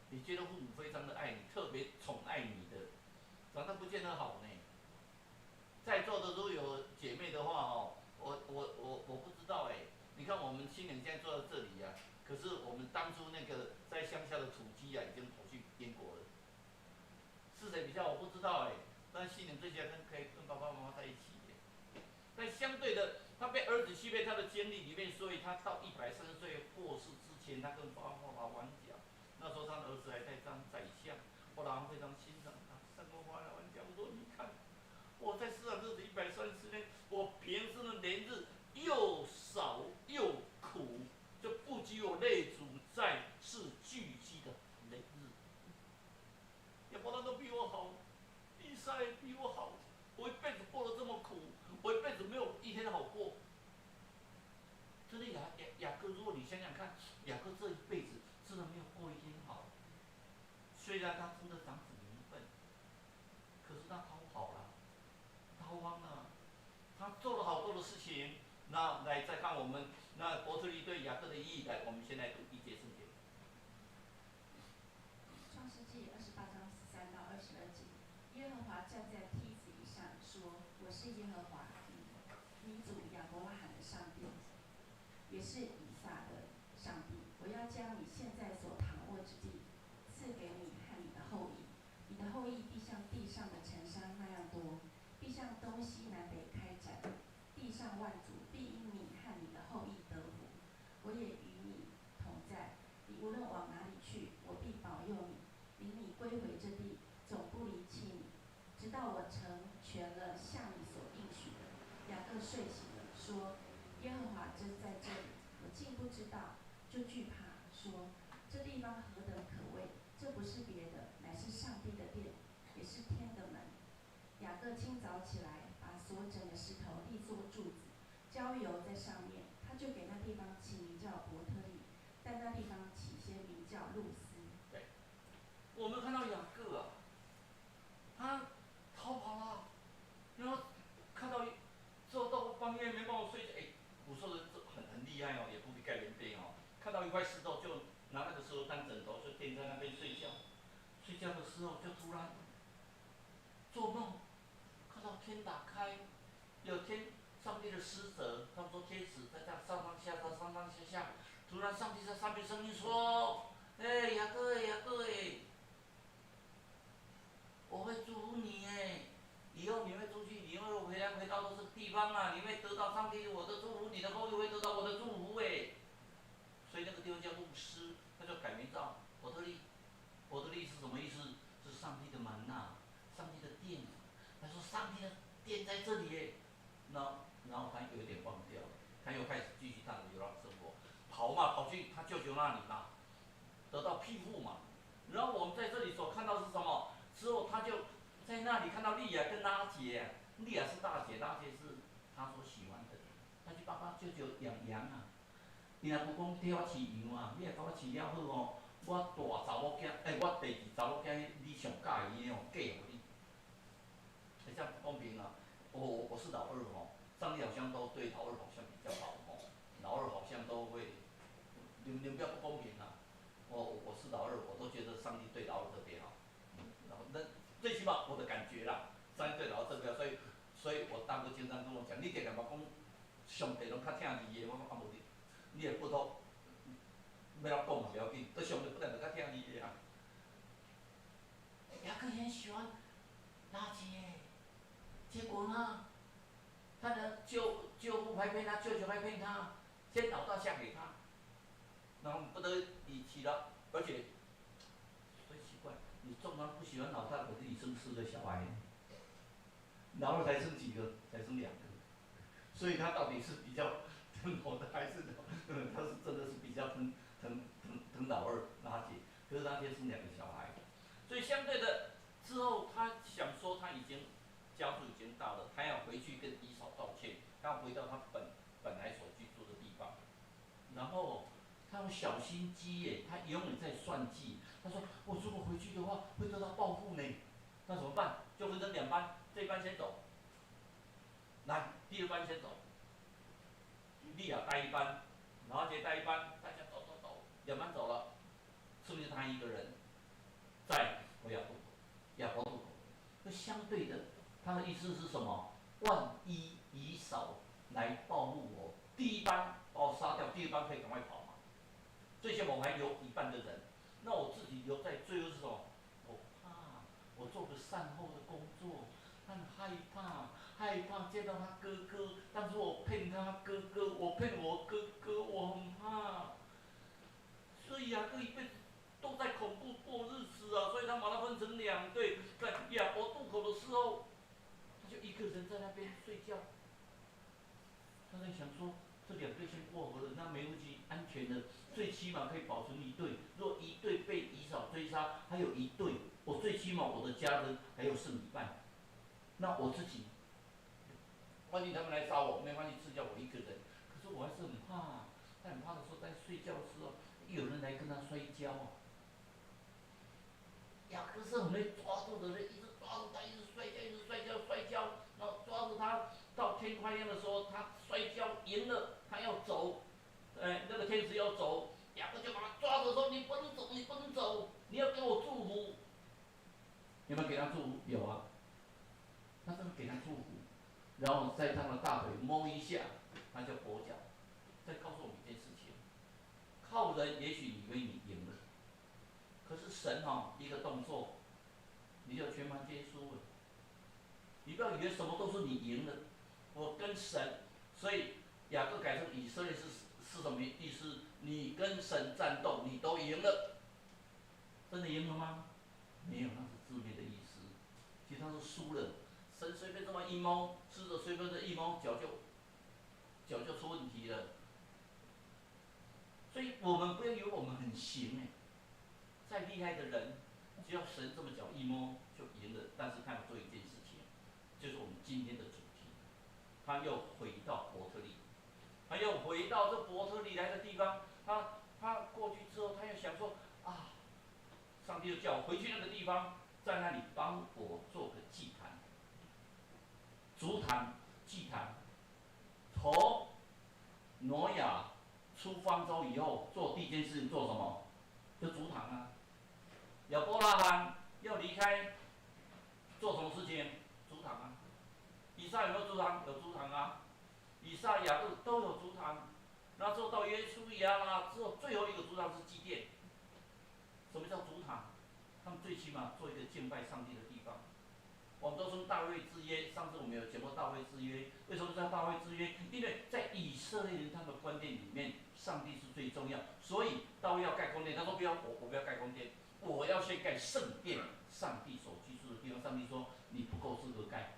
你覺得父母非常的愛你，特別寵愛你的，長大不見得好呢。在座的如果有姐妹的話哦，我不知道哎，你看我們青年現在坐在這裡啊，可是我們當初那個在鄉下的土雞啊，已經跑去英國了。是誰比較我不知道哎，但新年最起碼跟可以跟爸爸媽媽在一起耶。但相對的，他被兒子欺騙，他的經歷裡面，所以他到130歲過世之前，他跟法老王講，那時候他的兒子還在當宰相，法老王非常欣賞他，上跟法老王講說：“你看，我在世上日子130年，我平生的年日又少又苦，就不及我列祖在世聚積的年日。亞伯拉罕都比我好，以撒也比我好，我一輩子過得這麼苦，我一輩子沒有一天好過。”真的雅各，如果你想想看，雅各這一輩子真的沒有過一天好。雖然他爭得長子名分，可是他逃跑了，逃亡了，他做了好多的事情。那來再看我們那伯特利對雅各的意義，來，我們先來讀一節聖經。創世記28章13到22節，耶和華站在梯子以上說：“我是耶和華，你祖也是以撒的上帝。我要將你現在所躺臥之地賜給你和你的後裔，你的後裔必像地上的塵沙那樣多，必向東西南北開展。地上萬族必因你和你的後裔得福。我也與你同在，你無論往哪裡去，我必保佑你，領你歸回這地，總不離棄你，直到我成全了向你所應許的。雅各睡醒了，說：耶和華真在這裡，我竟不知道，就懼怕，說：這地方何等可畏！這不是別的，乃是上帝的殿，也是天的門。雅各清早起來，把所整的石頭立作柱子，澆油在上面。他就給那地方起名叫伯特利，但那地方起先名叫路斯。對，我們看到雅各啊，他逃跑了，然後看到之後到半夜沒辦法睡覺，哎，古時候人很厲害哦，也不必蓋棉被哦，看到一塊石頭就拿那個石頭當枕頭，就墊在那邊睡覺。睡覺的時候就突然做夢，看到天打開，有天上帝的使者，他們說天使在這樣上上下下，上上下下，突然上帝在上面聲音說：“哎，雅各，雅各，哎，我會祝福你哎，以後你會出去，你會回來回到這個地方啊，你會得到上帝我的祝福，你的後裔會得到我的祝福哎。”所以那個地方叫路斯，他就改名叫伯特利。伯特利是什麼意思？是上帝的門吶，上帝的殿。他說上帝的殿在這裡耶。然後他有點忘掉了，他又開始繼續他的流浪生活，跑嘛，跑去他舅舅那裡嘛，得到庇護嘛。然後我們在這裡所看到是什麼？之後他就在那裡看到利亞跟拉結，利亞是大姐，拉結是他所喜歡的。他去幫幫舅舅養羊啊。伊若無講替我飼羊啊，你若共我飼了好哦，我大查某囝，欸，我第二查某囝你上佮意的哦，嫁予你。欸，這樣不公平啊！我是老二哦，上帝好像都對老二好像比較好哦，老二好像都會，你們不要不公平啊！我是老二，我都覺得上帝對老二特別好，然後那最起碼我的感覺啦，上帝對老二特別好，所以我大哥經常跟我講，你定定嘛講上帝攏較疼二的，我講啊無你，你的骨頭欲按怎講嘛不要緊，這上帝本來就較疼二的啊。雅各很喜歡拉結，結果呢，他的舅父還騙他，舅舅還騙他，先老大嫁給他，然後不得已娶了，而且，所以奇怪，你縱然不喜歡老大，可是你生四個小孩，老二才生幾個？才生兩個，所以他到底是比較疼老的還是他是真的是比較疼老二拉結，可是拉結生兩個小孩，所以相對的之後，他想說他已經家族已經大了，他要回去跟以掃道歉，他要回到他本來所居住的地方，然後他有小心機耶，他永遠在算計。他說我如果回去的話，會得到報復呢，那怎麼辦？就分成兩班，這一班先走，來第二班先走，利亞帶一班，拉結帶一班，大家走走走，兩班走了，剩下他一個人在雅博雅博渡口。那相對的，他的意思是什麼？萬一以掃來報復我，第一班把我殺掉，第二班可以趕快跑嘛。最起碼我還留一半的人，那我自己留在最後是什麼？我怕我做個善後的工作，他很害怕，害怕見到他哥哥。當初我騙他哥哥，我騙我哥哥，我很怕。所以雅各一輩子都在恐怖過日子啊，所以他把他分成兩隊，在雅博渡口的時候，他就一個人在那邊睡覺。他在想說，這兩隊先過河了，那沒問題，安全的，最起碼可以保存一隊。若一隊被以掃追殺，還有一隊，我最起碼我的家人還有剩一半。那我自己，萬一他們來殺我，沒關係，吃掉我一個人。可是我還是很怕，他很怕的時候，在睡覺的時候，有人來跟他摔跤啊。雅各是很會抓住的人，一直抓住他，一直摔跤，一直摔跤，摔跤，然後抓住他，到天快亮的時候，他摔跤贏了，他要走，哎，那個天使要走，雅各就把他抓住說：“你不能走，你不能走，你要給我祝福。”有沒有給他祝福？有啊，他真的給他祝福，然後在他的大腿摸一下，他就跛腳。再告訴我們一件靠人，也许以为你赢了，可是神哦，一个动作，你就全盘皆输了。你不要以为什么都是你赢了，我跟神，所以雅各改成以色列是什么意思？你跟神战斗，你都赢了，真的赢了吗？没有，那是字面的意思。其实他是输了。神随便这么一摸，狮子随便这一摸，脚就出问题了。所以我们不要以为我们很行哎，再厉害的人，只要神这么脚一摸就赢了。但是他要做一件事情，就是我们今天的主题，他又回到伯特利，他又回到这伯特利来的地方。他过去之后，他又想说啊，上帝就叫我回去那个地方，在那里帮我做个祭坛，筑坛祭坛。从挪亚出方舟以后，做第一件事情做什么？就筑坛啊。亚伯拉罕要离开，做什么事情？筑坛啊。以撒有没有筑坛？有筑坛啊。以撒、雅各都有筑坛。然后之后到约书亚啦，之后最后一个筑坛是基甸。什么叫筑坛？他们最起码做一个敬拜上帝的地方。我们都说大卫之约，上次我们有讲过大卫之约。为什么叫大卫之约？因为在以色列人他们的观念里面，上帝是最重要。所以大卫要盖宫殿，他说不要，我不要盖宫殿，我要先盖圣殿，上帝所居住的地方。上帝说你不够资格盖，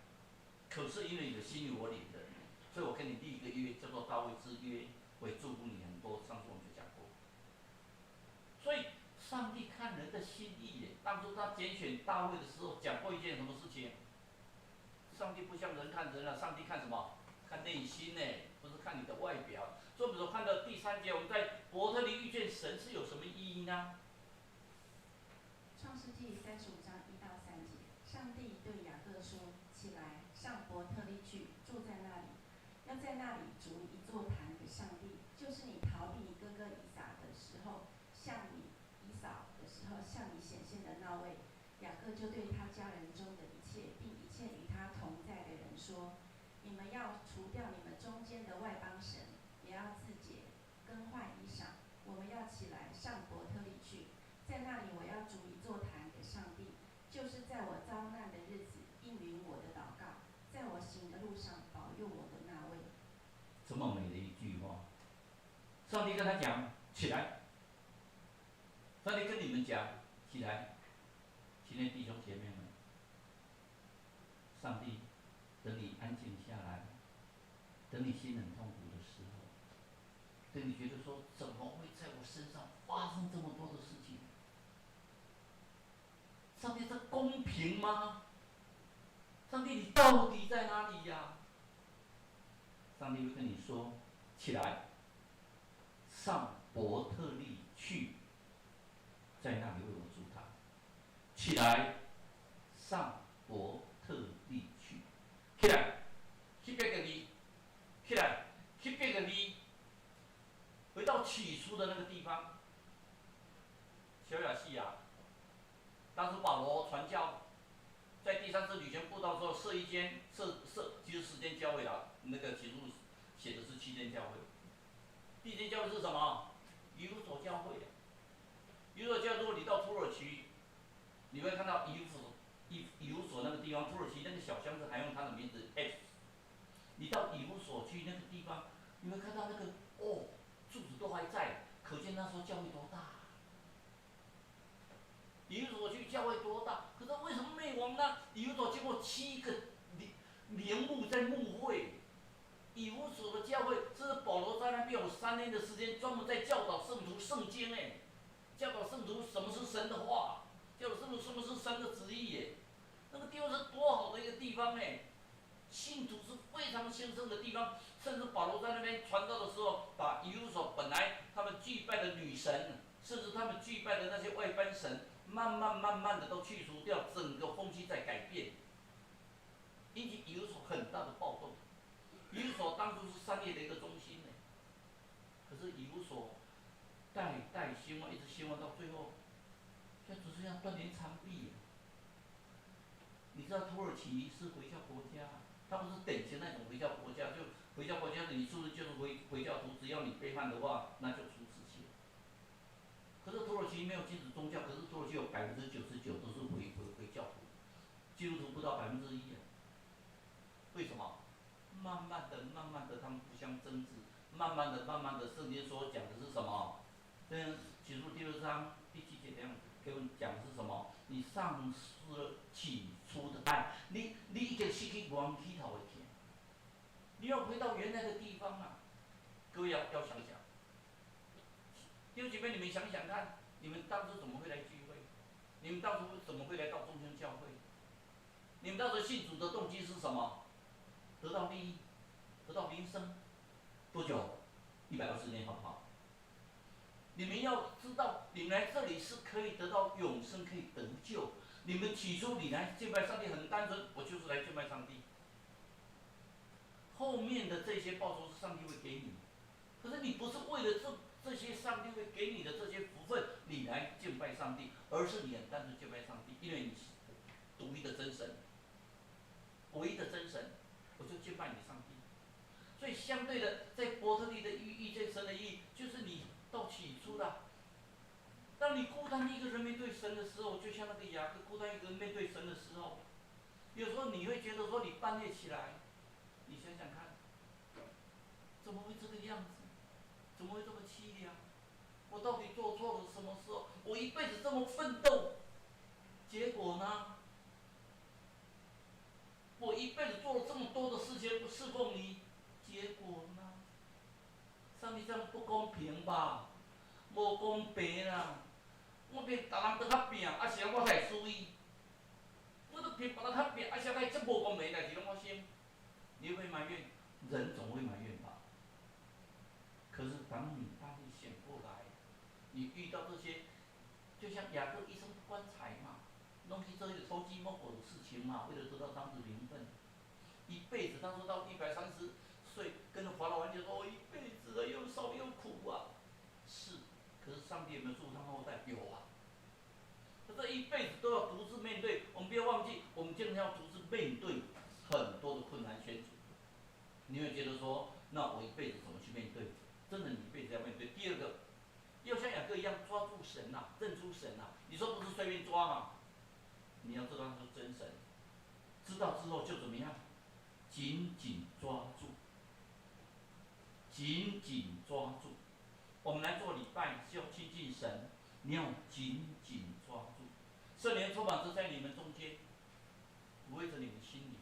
可是因为你的心与我领的，所以我跟你立一个约，叫做大卫之约，会祝福你很多。上次我们就讲过。所以上帝看人的心意耶。当初他拣选大卫的时候，讲过一件什么事情？上帝不像人看人啊，上帝看什么？看内心呢，不是看你的外表。所以我们说看到第三节，我们在伯特利遇见神是有什么意义呢？创世记35章1到3节，上帝对雅各说：“起来，上伯特利去，住在那里，要在那里筑一座坛给上帝，就是你逃避你哥哥以撒的时候，向你以扫的时候向你显现的那位。”雅各就对他家人中的一切，并一切与他同在的人说：“你们要除掉你们中间的外邦神，也要自洁，更换衣裳。我们要起来上伯特利去，在那里我要筑一座坛给上帝，就是在我遭难的日子应允我的祷告，在我行的路上保佑我的那位。” 这么美的一句话，上帝跟他讲起来，上帝跟你们讲起来，亲爱的弟兄姐妹们，上帝等你安静下来，等你心很痛苦的时候，等你觉得说怎么会在我身上发生这么多的事情？上帝这公平吗？上帝你到底在哪里呀？上帝会跟你说：起来，上伯特利去，在那里为我筑坛。起来，上伯特利去，起来，去伯特利，起来，去伯特利，回到起初的那个地方。小亚细亚，当时保罗传教，在第三次旅行布道之后，设一间设设，其实十间教会了，那个启示录写的是七间教会。第一间教会是什么？以弗所教会。以弗所教，如果你到土耳其，你会看到以弗所那个地方，土耳其那个小乡镇还用它的名字 F。你到以弗所去那个地方，你会看到那个哦，柱子都还在，可见那时候教会多大。以弗所去教会多大？可是为什么灭亡呢？以弗所经过七个灵牧在牧会，以弗所的教会，这是保罗在那边有3年的时间，专门在教导圣徒圣经哎，教导圣徒什么是神的话，教导圣徒什么是神的旨意耶。那个地方是多好的一个地方哎，信徒是非常兴盛的地方，甚至保罗在那边传道的时候，把以弗所本来他们祭拜的女神，甚至他们祭拜的那些外邦神，慢慢慢慢的都去除掉，整个风气在改变，引起以弗所很大的暴动。以弗所当初是商业的一个中心呢，可是以弗所代代兴旺，一直兴旺到最后，现在只剩下断垣残壁。你知道土耳其是回教国家，它不是典型那种回教国家，就回教国家，你是不是就是回教徒？只要你背叛的话，那就处死刑。是土耳其沒有禁止宗教，可是土耳其有99%都是回教徒，基督徒不到1%啊。為什麼？慢慢的、慢慢的，他們互相爭執，慢慢的、慢慢的，聖經所講的是什麼？這啟示錄第二章第七節這樣子給我們講的是什麼？你喪失了起初的愛，你已經失去原起頭的疼，你要回到原來的地方啊！各位要想想，弟兄姐妹，你們想想看，你們當初怎麼會來聚會？你們當初怎麼會來到中興教會？你們當時信主的動機是什麼？得到利益，得到名聲，多久？120年，好不好？你們要知道，你們來這裡是可以得到永生，可以得救。你們起初你來敬拜上帝很單純，我就是來敬拜上帝。後面的這些報酬是上帝會給你，可是你不是為了這些上帝會給你的這些福分，你來敬拜上帝，而是你很單純敬拜上帝，因為你是獨一的真神，唯一的真神，我就敬拜你上帝。所以相對的，在伯特利的遇見神的意義，就是你到起初的。當你孤單一個人面對神的時候，就像那個雅各孤單一個人面對神的時候，有時候你會覺得說，你半夜起來，你想想看，怎麼會這個樣子？怎麼會這麼淒涼？我到底做錯了什麼事？我一輩子這麼奮鬥，結果呢？我一輩子做了這麼多的事情，不侍奉你，結果呢？上帝這樣不公平吧？無公平啦！我比別人閣較拼，啊是按怎我才會輸伊？我都比別人較拼，啊是按怎這無公平代誌攏發生？你會埋怨？人總會埋怨吧。可是當你半夜醒過來，你遇到這些，就像雅各一生不棺材嘛，攏去做一個偷雞摸狗的事情嘛，為了得到長子名分，一輩子他說到130歲，跟法老王就說：“我一輩子啊，又受又苦啊。”是，可是上帝有沒有祝福他後代？有啊。他這一輩子都要獨自面對，我們不要忘記，我們今天要獨自面對很多的困難險阻。你會覺得說，那我一輩子怎麼去面對？真的，你一輩子要面對。第二個，要像雅各一樣抓住神吶，認出神吶。你說不是隨便抓嗎？你要知道他是真神，知道之後就怎麼樣？緊緊抓住，緊緊抓住。我們來做禮拜是要親近神，你要緊緊抓住。聖靈充滿着在你們中間，撫慰著你們心靈。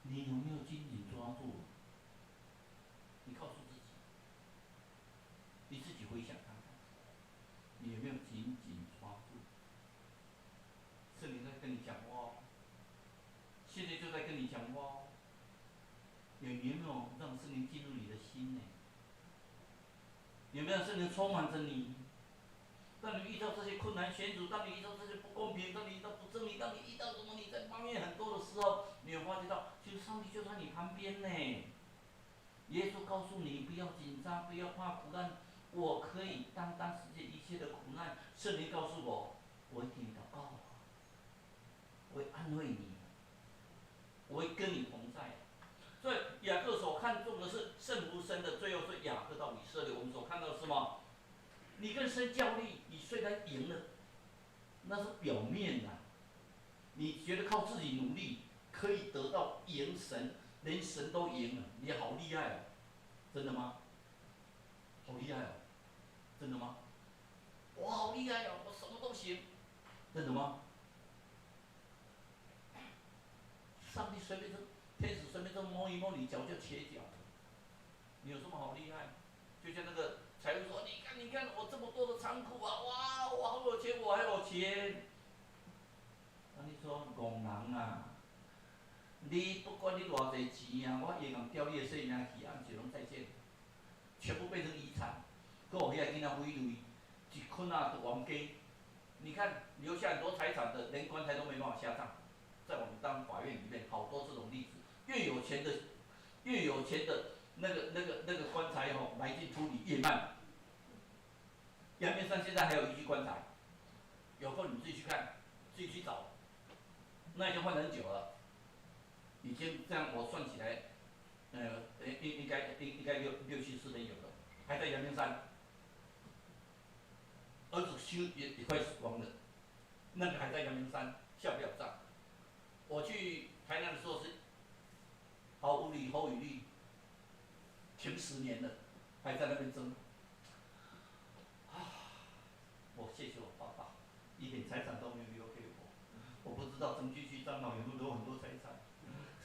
你有沒有緊緊抓住？你告訴自己，你自己回想看看，你有沒有緊緊抓住？聖靈在跟你講話哦，現在就在跟你講話哦。你有沒有讓聖靈進入你的心呢？有沒有讓聖靈充滿着你？當你遇到這些困難險阻，當你遇到這些不公平，當你遇到不正義，當你遇到什麼你在抱怨很多的時候，你有發覺到，其實上帝就在你旁邊呢。耶穌告訴你不要緊張，不要怕苦難，我可以擔當世界一切的苦難。聖靈告訴我，我會替你禱告，我會安慰你，我會跟你同在。所以雅各所看重的是勝乎神的，最後是雅各到以色列。我們所看到的是什麼？你跟神較力，你雖然贏了，那是表面的。你覺得靠自己努力可以得到贏神，連神都贏了，你好厲害哦！真的嗎？好厲害哦！真的嗎？我好厲害哦！我什麼都行，真的嗎？上帝隨便這天使隨便這摸一摸你腳就瘸腳，你有什麼好厲害？就像那個財務說：“你看，你看，我這麼多的倉庫啊，哇，我好有錢，我還有錢。”那你說戇人啊，你不管你偌濟錢啊，我會共調你的性命去，暗時攏再見，全部變成遺產。閣予彼個囡仔毀類，一捆仔就冤家。你看留下很多財產的，連棺材都沒辦法下葬。在我們當法院裡面，好多這種例子。越有錢的，越有錢的那個棺材吼，埋進土裡越慢。陽明山現在還有一具棺材，有空你自己去看，自己去找。那已經換很久了，已經這樣我算起來，應該六七十年有了，還在陽明山。儿子修也快死光了，那个还在阳明山下不了葬。我去台南的时候是侯无理侯宇律，停10年了，还在那边争。啊，我谢谢我爸爸，一点财产都没有留给我。我不知道曾继续长老有没有很多财产，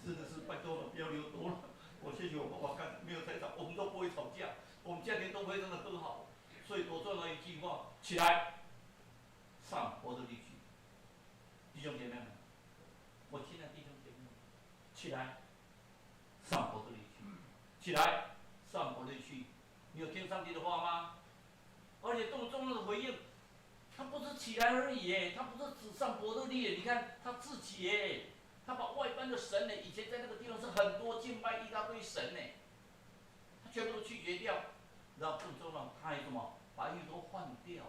真的是拜托了，不要留多了。我谢谢我爸爸，干没有财产，我们都不会吵架，我们家庭都非常的和好。所以多重要一句话，起来，上伯特利去。弟兄姐妹们，我亲爱的弟兄姐妹们，起来，上伯特利去，起来，上伯特利去。你有听上帝的话吗？而且这么重要的回应，他不是起来而已耶，他不是只上伯特利，你看他自己耶，他把外邦的神呢，以前在那个地方是很多敬拜一大堆神呢，他全部都拒绝掉。然后更重要，他还什么？把衣服都换掉，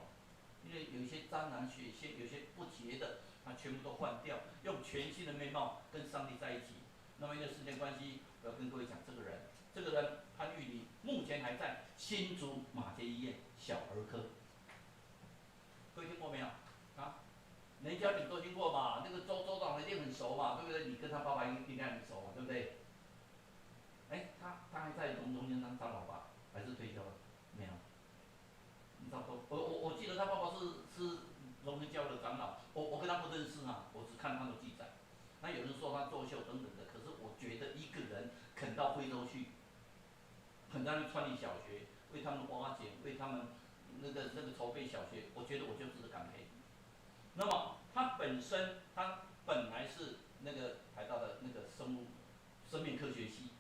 因为有一些沾染血腥，有些不洁的，他全部都换掉，用全新的面貌跟上帝在一起。那么因为时间关系，我要跟各位讲这个人，这个人潘玉林目前还在新竹马偕医院小儿科。各位听过没有？啊，人家你都听过嘛？那个周周长一定很熟嘛，对不对？你跟他爸爸应该很熟嘛，对不对？哎，他还在荣中间当长老吧？还是退休了？没有。你差不多，我记得他爸爸是荣恩教的长老，我跟他不认识啊，我只看他的记载。那有人说他作秀等等的，可是我觉得一个人肯到非洲去，肯在那创立小学，为他们挖井，为他们那个筹备小学，我觉得我就值得感佩。那么他本身，他本来是那个台大的那个生物生命科学系。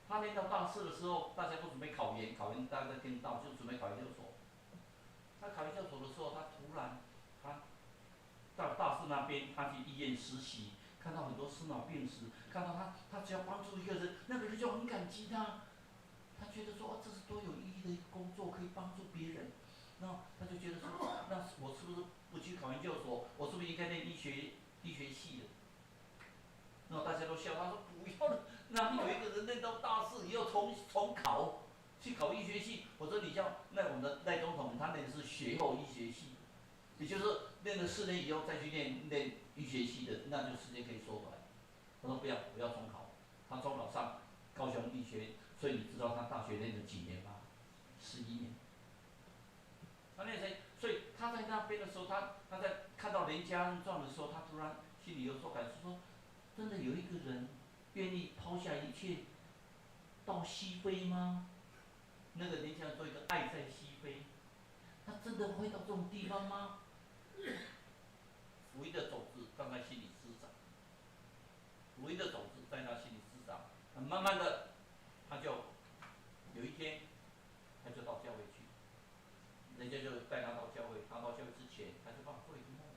他念到大四的时候，大家都准备考研，考研大家都听到，就准备考研究所。他考研究所的时候，他突然，他到大四那边，他去医院实习，看到很多生老病死，看到他，他只要帮助一个人，那个人就很感激他。他觉得说，哦，这是多有意义的一个工作，可以帮助别人。那他就觉得说，那我是不是不去考研究所？我是不是应该念医学系的？那大家都笑，他说不要了。哪有一个人念到大四以后重考，去考医学系？我说你像那我们的赖总统，他念的是学后医学系，也就是念了4年以后再去念医学系的，那就时间可以缩短。他说不要，不要重考，他重考上高雄医学，所以你知道他大学念了几年吗？11年。他念谁？所以他在那边的时候，他在看到连家恩传的时候，他突然心里有所感触，说真的有一个人愿意抛下一切到西非吗？那个连家恩做一个爱在西非，他真的会到这种地方吗？福音的种子放在心里滋长，福音的种子在他心里滋长，慢慢的，他就有一天，他就到教会去，人家就带他到教会。他到教会之前，他就帮做一个梦，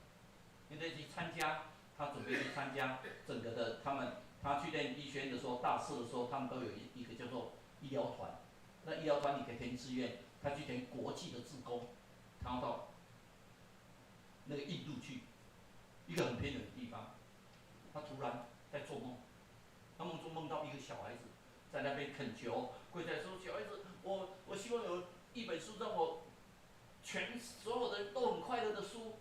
因为去参加，他准备去参加整个的他们，他去念医学院的时候，大四的时候，他们都有一个叫做医疗团，那医疗团你可以填志愿，他去填国际的志工，他要到那个印度去，一个很偏远的地方，他突然在做梦，他梦中梦到一个小孩子在那边恳求，跪在说：“小孩子，我希望有一本书让我全所有的人都很快乐的书。”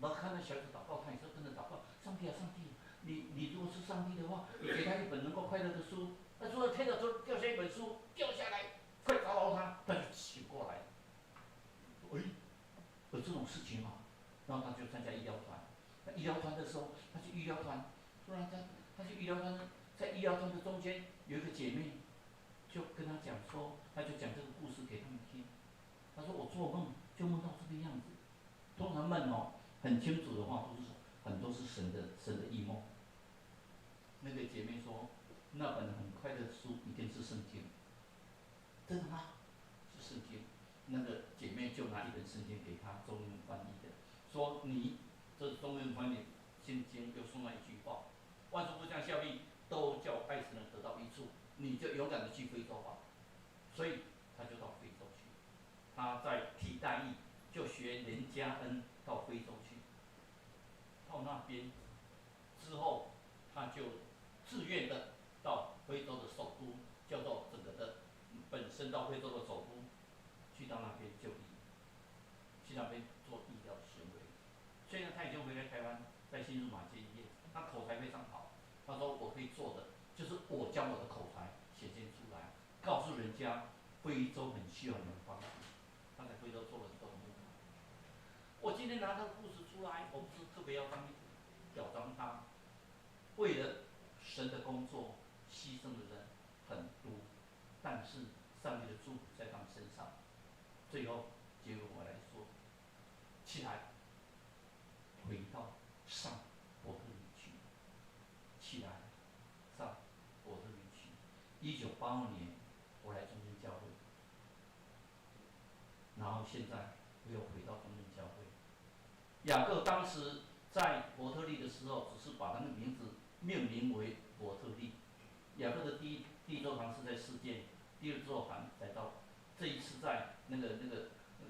然后看到小孩子祷告，他也是跟着祷告：“上帝啊，上帝，你如果是上帝的话，你给他一本能够快乐的书。”他说：“天哪，就掉下一本书，掉下来，快砸到他！”他就醒过来。哎，有这种事情吗？然后他就参加医疗团。那医疗团的时候，他去医疗团，突然他去医疗团，在医疗团的中间有一个姐妹，就跟他讲说，他就讲这个故事给他们听。他说：“我做梦就梦到这个样子。通常梦哦，很清楚的话，都是很多是神的异梦。”那个姐妹说：“那本很快的书一定是圣经。”真的吗？是圣经。那个姐妹就拿一本圣经给他，中英文翻译的，说你这是中英文翻译圣经，又送了一句话：万事互相效力，都叫爱神的人得到益处。你就勇敢的去非洲吧。所以他就到非洲去，他在替代役，就学连家恩到非洲去。到那边之后，他就自愿的到非洲的首都，叫做整个的本身到非洲的首都，去到那边就医。去那边做医疗行为。虽然他已经回来台湾，在新竹马偕医院，他口才非常好。他说我可以做的，就是我将我的口才显现出来，告诉人家非洲很需要你们帮助。他在非洲做了很多的募款。我今天拿这个故事出来，我不是特别要当表彰他，为了神的工作牺牲的人很多，但是上帝的祝福在他们身上。最后结果我来说，起来，回到上伯特利去，起来，上伯特利去。1982年，我来中正教会，然后现在我又回到中正教会。雅各当时在伯特利的时候，只是把他的名字命名为伯特利。雅各的第一座堂是在示剑，第二座堂才到这一次在那个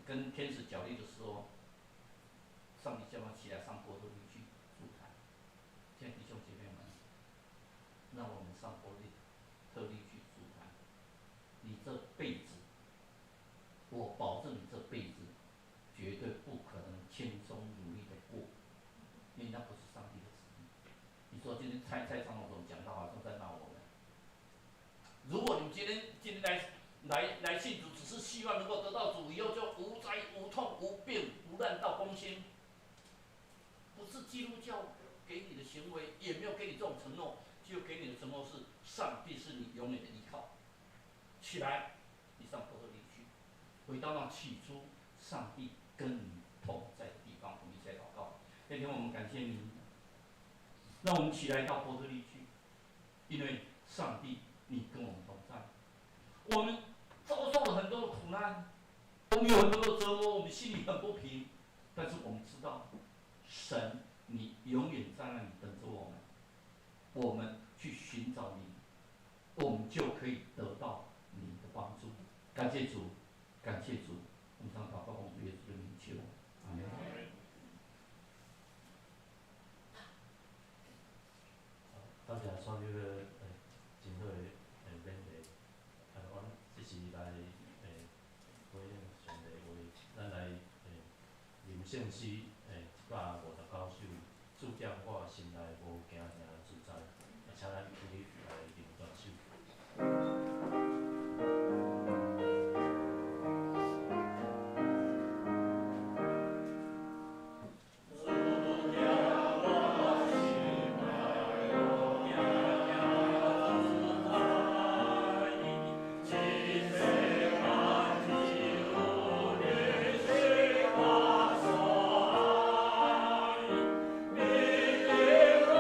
跟天使角力的时候，上帝叫他起来上伯特利去筑坛。现在弟兄姐妹们，让我们上伯特利去筑坛。你这辈子，我保证你这辈子绝对不可能轻松如意的过，因为那不是上帝的旨意。你说今天蔡蔡长老总讲到好像在骂我们。如果你们今天来信主，只是希望能够得到主，以后就无灾无痛无病无难到公心，不是基督教给你的行为，也没有给你这种承诺，只有给你的承诺是上帝是你永远的依靠。起来，你上伯特利去，回到那起初上帝跟你同在的地方。我们一起来祷告。那天我们感谢你，让我们起来到伯特利去，因为上帝你跟我们同在。我们遭受了很多的苦难，我们有很多的折磨，我们心里很不平，但是我们知道，神你永远在那里等着我们，我们去寻找你，我们就可以得到你的帮助。感谢主，感谢主，我们将祷告奉主耶稣的名求，阿门。多谢选手的真好的勉励，阮这是来回应上帝话，咱来吟圣诗159首，主踮我心内无惊吓自在，请咱起立来吟全首。一世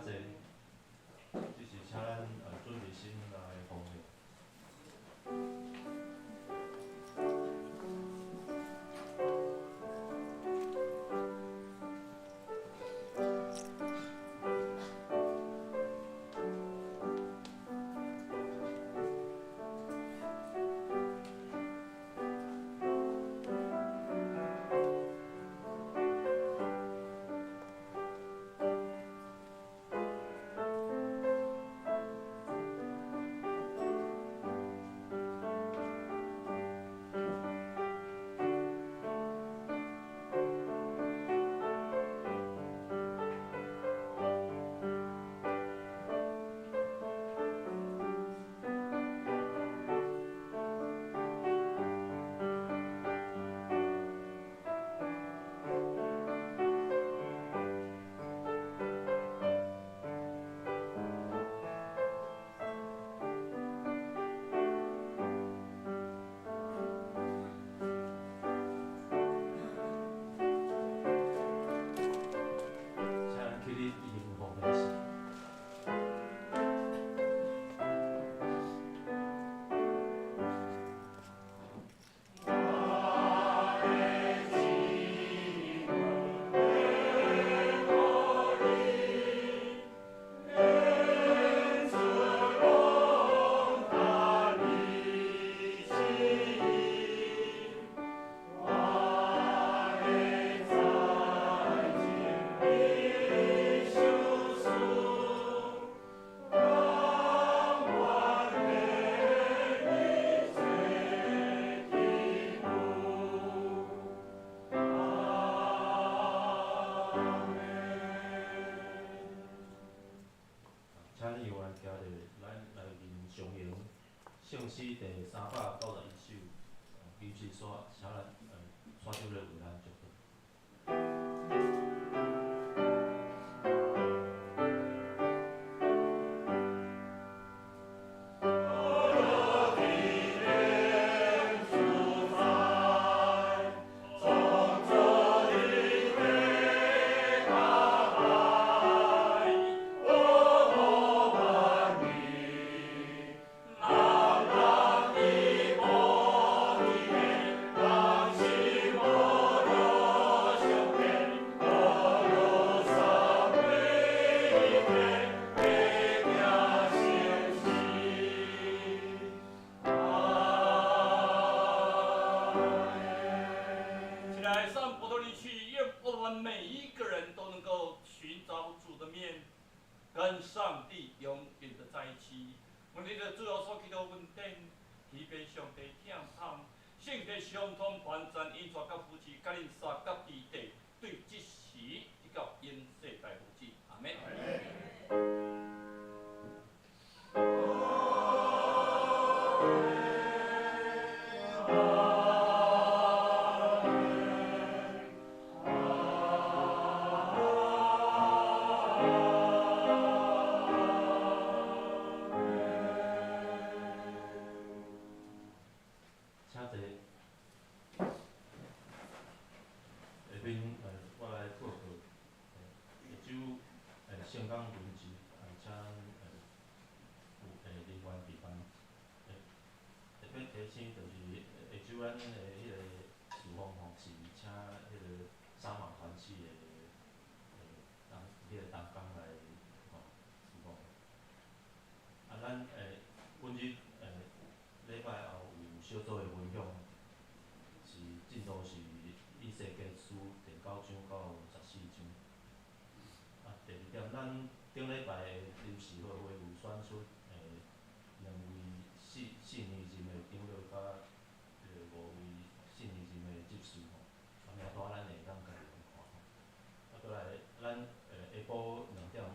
谢，只是请咱准备心来奉献。圣诗第391首，其实煞请咱煞长来为咱祝福。跟上帝永远的在一起。我们的主耶稣基督恩典，天父上帝疼痛，圣体相通完全引带甲扶持，甲恁三甲基地，对这时直到永世代无止。阿们。小组的分享是进度是以西结书第9章到14章。啊，第二点，咱顶礼拜临时协会有选出两位四年任的长老佮五位四年任的执事吼，啊，明仔咱会当家己来看吼。啊，过来，咱下晡2点有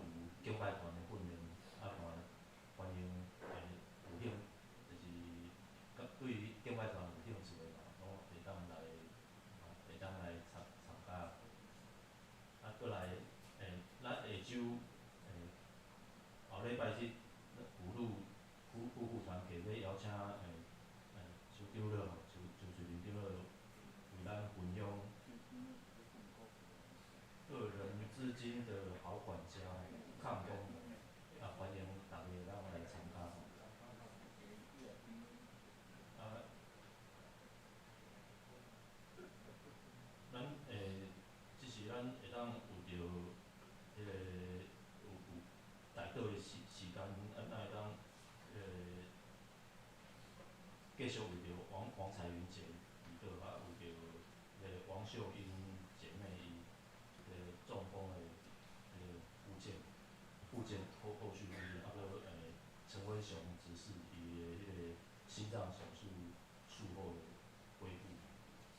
敬拜团的训练，啊，欢迎有兴，就是对于敬拜团有兴趣的人，拢会当来参加。啊，过来，咱下周，后礼拜日，妇女夫妇团契欲邀请邱长老吼，邱翠玲长老为咱分享个人资金的好管家，抗风险。禱的時間，咱會當繼續為著王彩雲姐祈禱，啊，為著迄個王秀英姐妹伊迄個中風的彼個復健後續復健，啊，閣陳文雄執事伊的彼個心臟手術術後的恢復，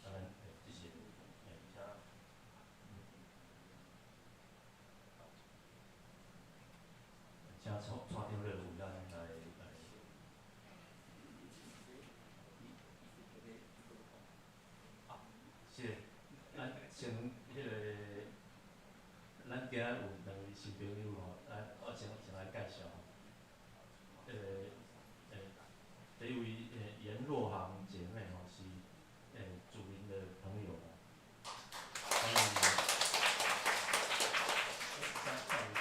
啊，咱這些請蔡長老為咱來。是，咱先彼個，咱今仔有兩位新朋友吼，咱我先來介紹吼。第一位顏若航姐妹吼是祖林的朋友啦。歡迎。上上禮拜，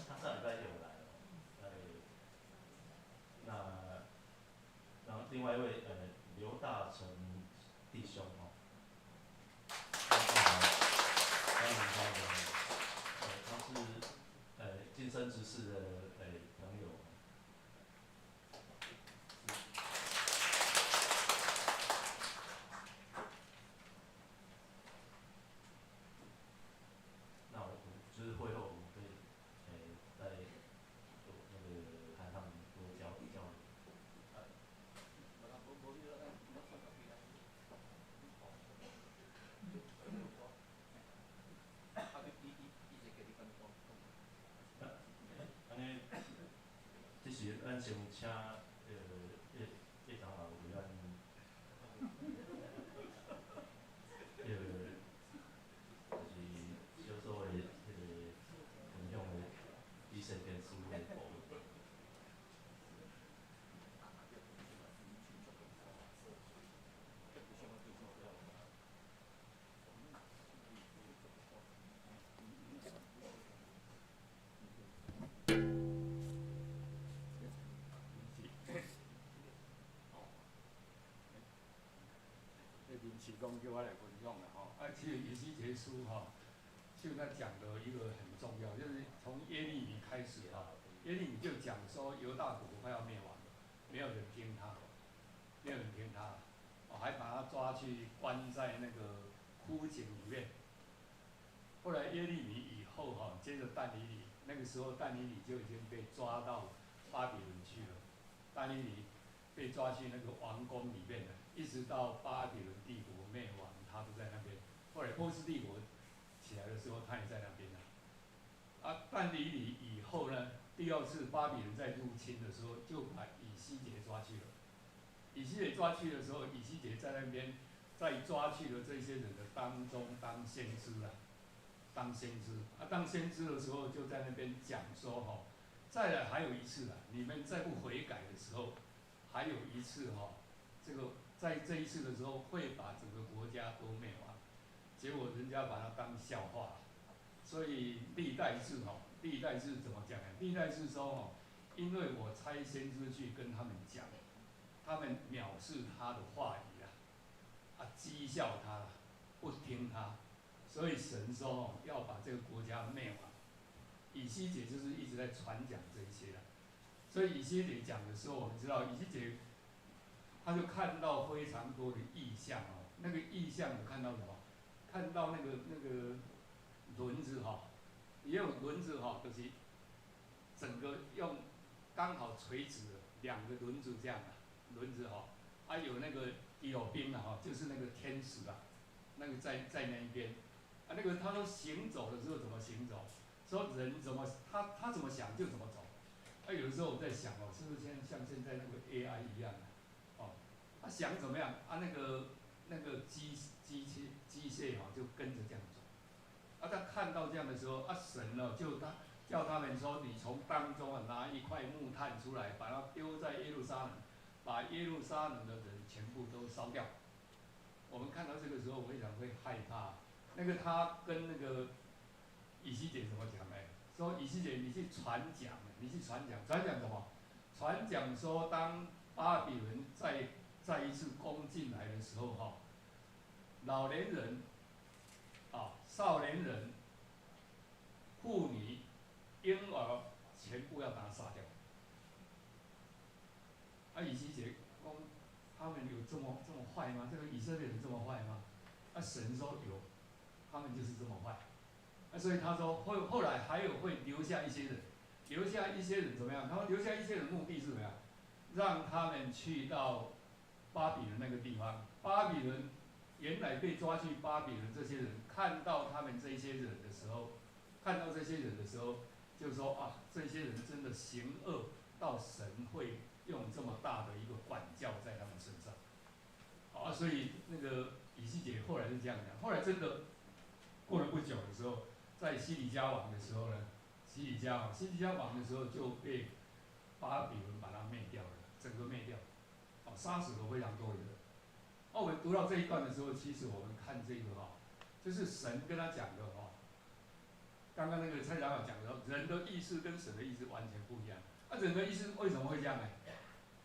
他上禮拜就有來了。那，然後另外一位劉大成弟兄吼。歡迎他們，他是晉升執事的朋友。那我就是會後我們可以再多那個和他們多交流。按呢，這是咱先請葉長老為咱，就是小組的彼個分享的以西結書的部分。臨時講叫我來分享啦吼，啊，其實以西結書哈，就他講的一個很重要，就是從耶利米開始哈，耶利米就講說猶大國快要滅亡了，沒有人聽他，沒有人聽他，哦，還把他抓去關在那個枯井裡面。後來耶利米以後哈，接着但以理，那個時候但以理就已經被抓到巴比倫去了，但以理被抓去那個王宮裡面了。一直到巴比倫帝國滅亡，他都在那邊。後來波斯帝國起來的時候，他也在那邊啊。啊，但以理以後呢，第二次巴比倫在入侵的時候，就把以西結抓去了。以西結抓去的時候，以西結在那邊，在抓去的這些人的當中當先知啊，當先知啊，當先知的時候就在那邊講說吼，再來還有一次啊，你們再不悔改的時候，還有一次哈，這個。在這一次的時候，會把整個國家都滅亡，結果人家把它當笑話，所以歷代志吼，歷代志怎麼講呢？歷代志說吼，因為我差先知去跟他們講，他們藐視他的話語啊，啊譏笑他，不聽他，所以神說吼要把這個國家滅亡。以西結就是一直在傳講這些啦，所以以西結講的時候，我們知道以西結。他就看到非常多的異象哦，那個異象有看到什麼？看到那個輪子哈，也有輪子哈，就是整個用剛好垂直的兩個輪子這樣啊，輪子哈，啊有那個有兵啊哈，就是那個天使啊，那個在那一邊，啊那個他說行走的時候怎麼行走？說人怎麼他怎麼想就怎麼走，啊有的時候我在想哦，是不是像現在那個 AI 一樣啊？他想怎麼樣啊？那個機械哈，就跟着這樣走。啊，他看到這樣的時候，啊神呢就他叫他們說：你從當中啊拿一塊木炭出來，把它丟在耶路撒冷，把耶路撒冷的人全部都燒掉。我們看到這個時候，非常會害怕。那個他跟那個以西結怎麼講呢？說以西結，你去傳講，你去傳講，傳講什麼？傳講說當巴比倫再一次攻進來的時候，哈，老年人、啊少年人、婦女、嬰兒，全部要把他殺掉。啊，以西結講，他們有這麼這麼壞嗎？這個以色列人這麼壞嗎？啊，神說有，他們就是這麼壞。啊，所以他說後來還有會留下一些人，留下一些人怎麼樣？他們留下一些人目的是怎麼樣？讓他們去到巴比倫那個地方。巴比倫原來被抓去巴比倫這些人，看到他們這些人的時候，看到這些人的時候，就說啊，這些人真的行惡到神會用這麼大的一個管教在他們身上。啊，所以那個以西結後來是這樣講。後來真的過了不久的時候，在西底家王的時候呢，西底家王的時候就被巴比倫把他滅掉了，整個滅掉，哦，殺死了非常多人。哦，我們讀到這一段的時候，其實我們看這個哈，就是神跟他講的哈。剛剛那個蔡長老講的，人的意思跟神的意思完全不一樣。啊，人的意思為什麼會這樣呢？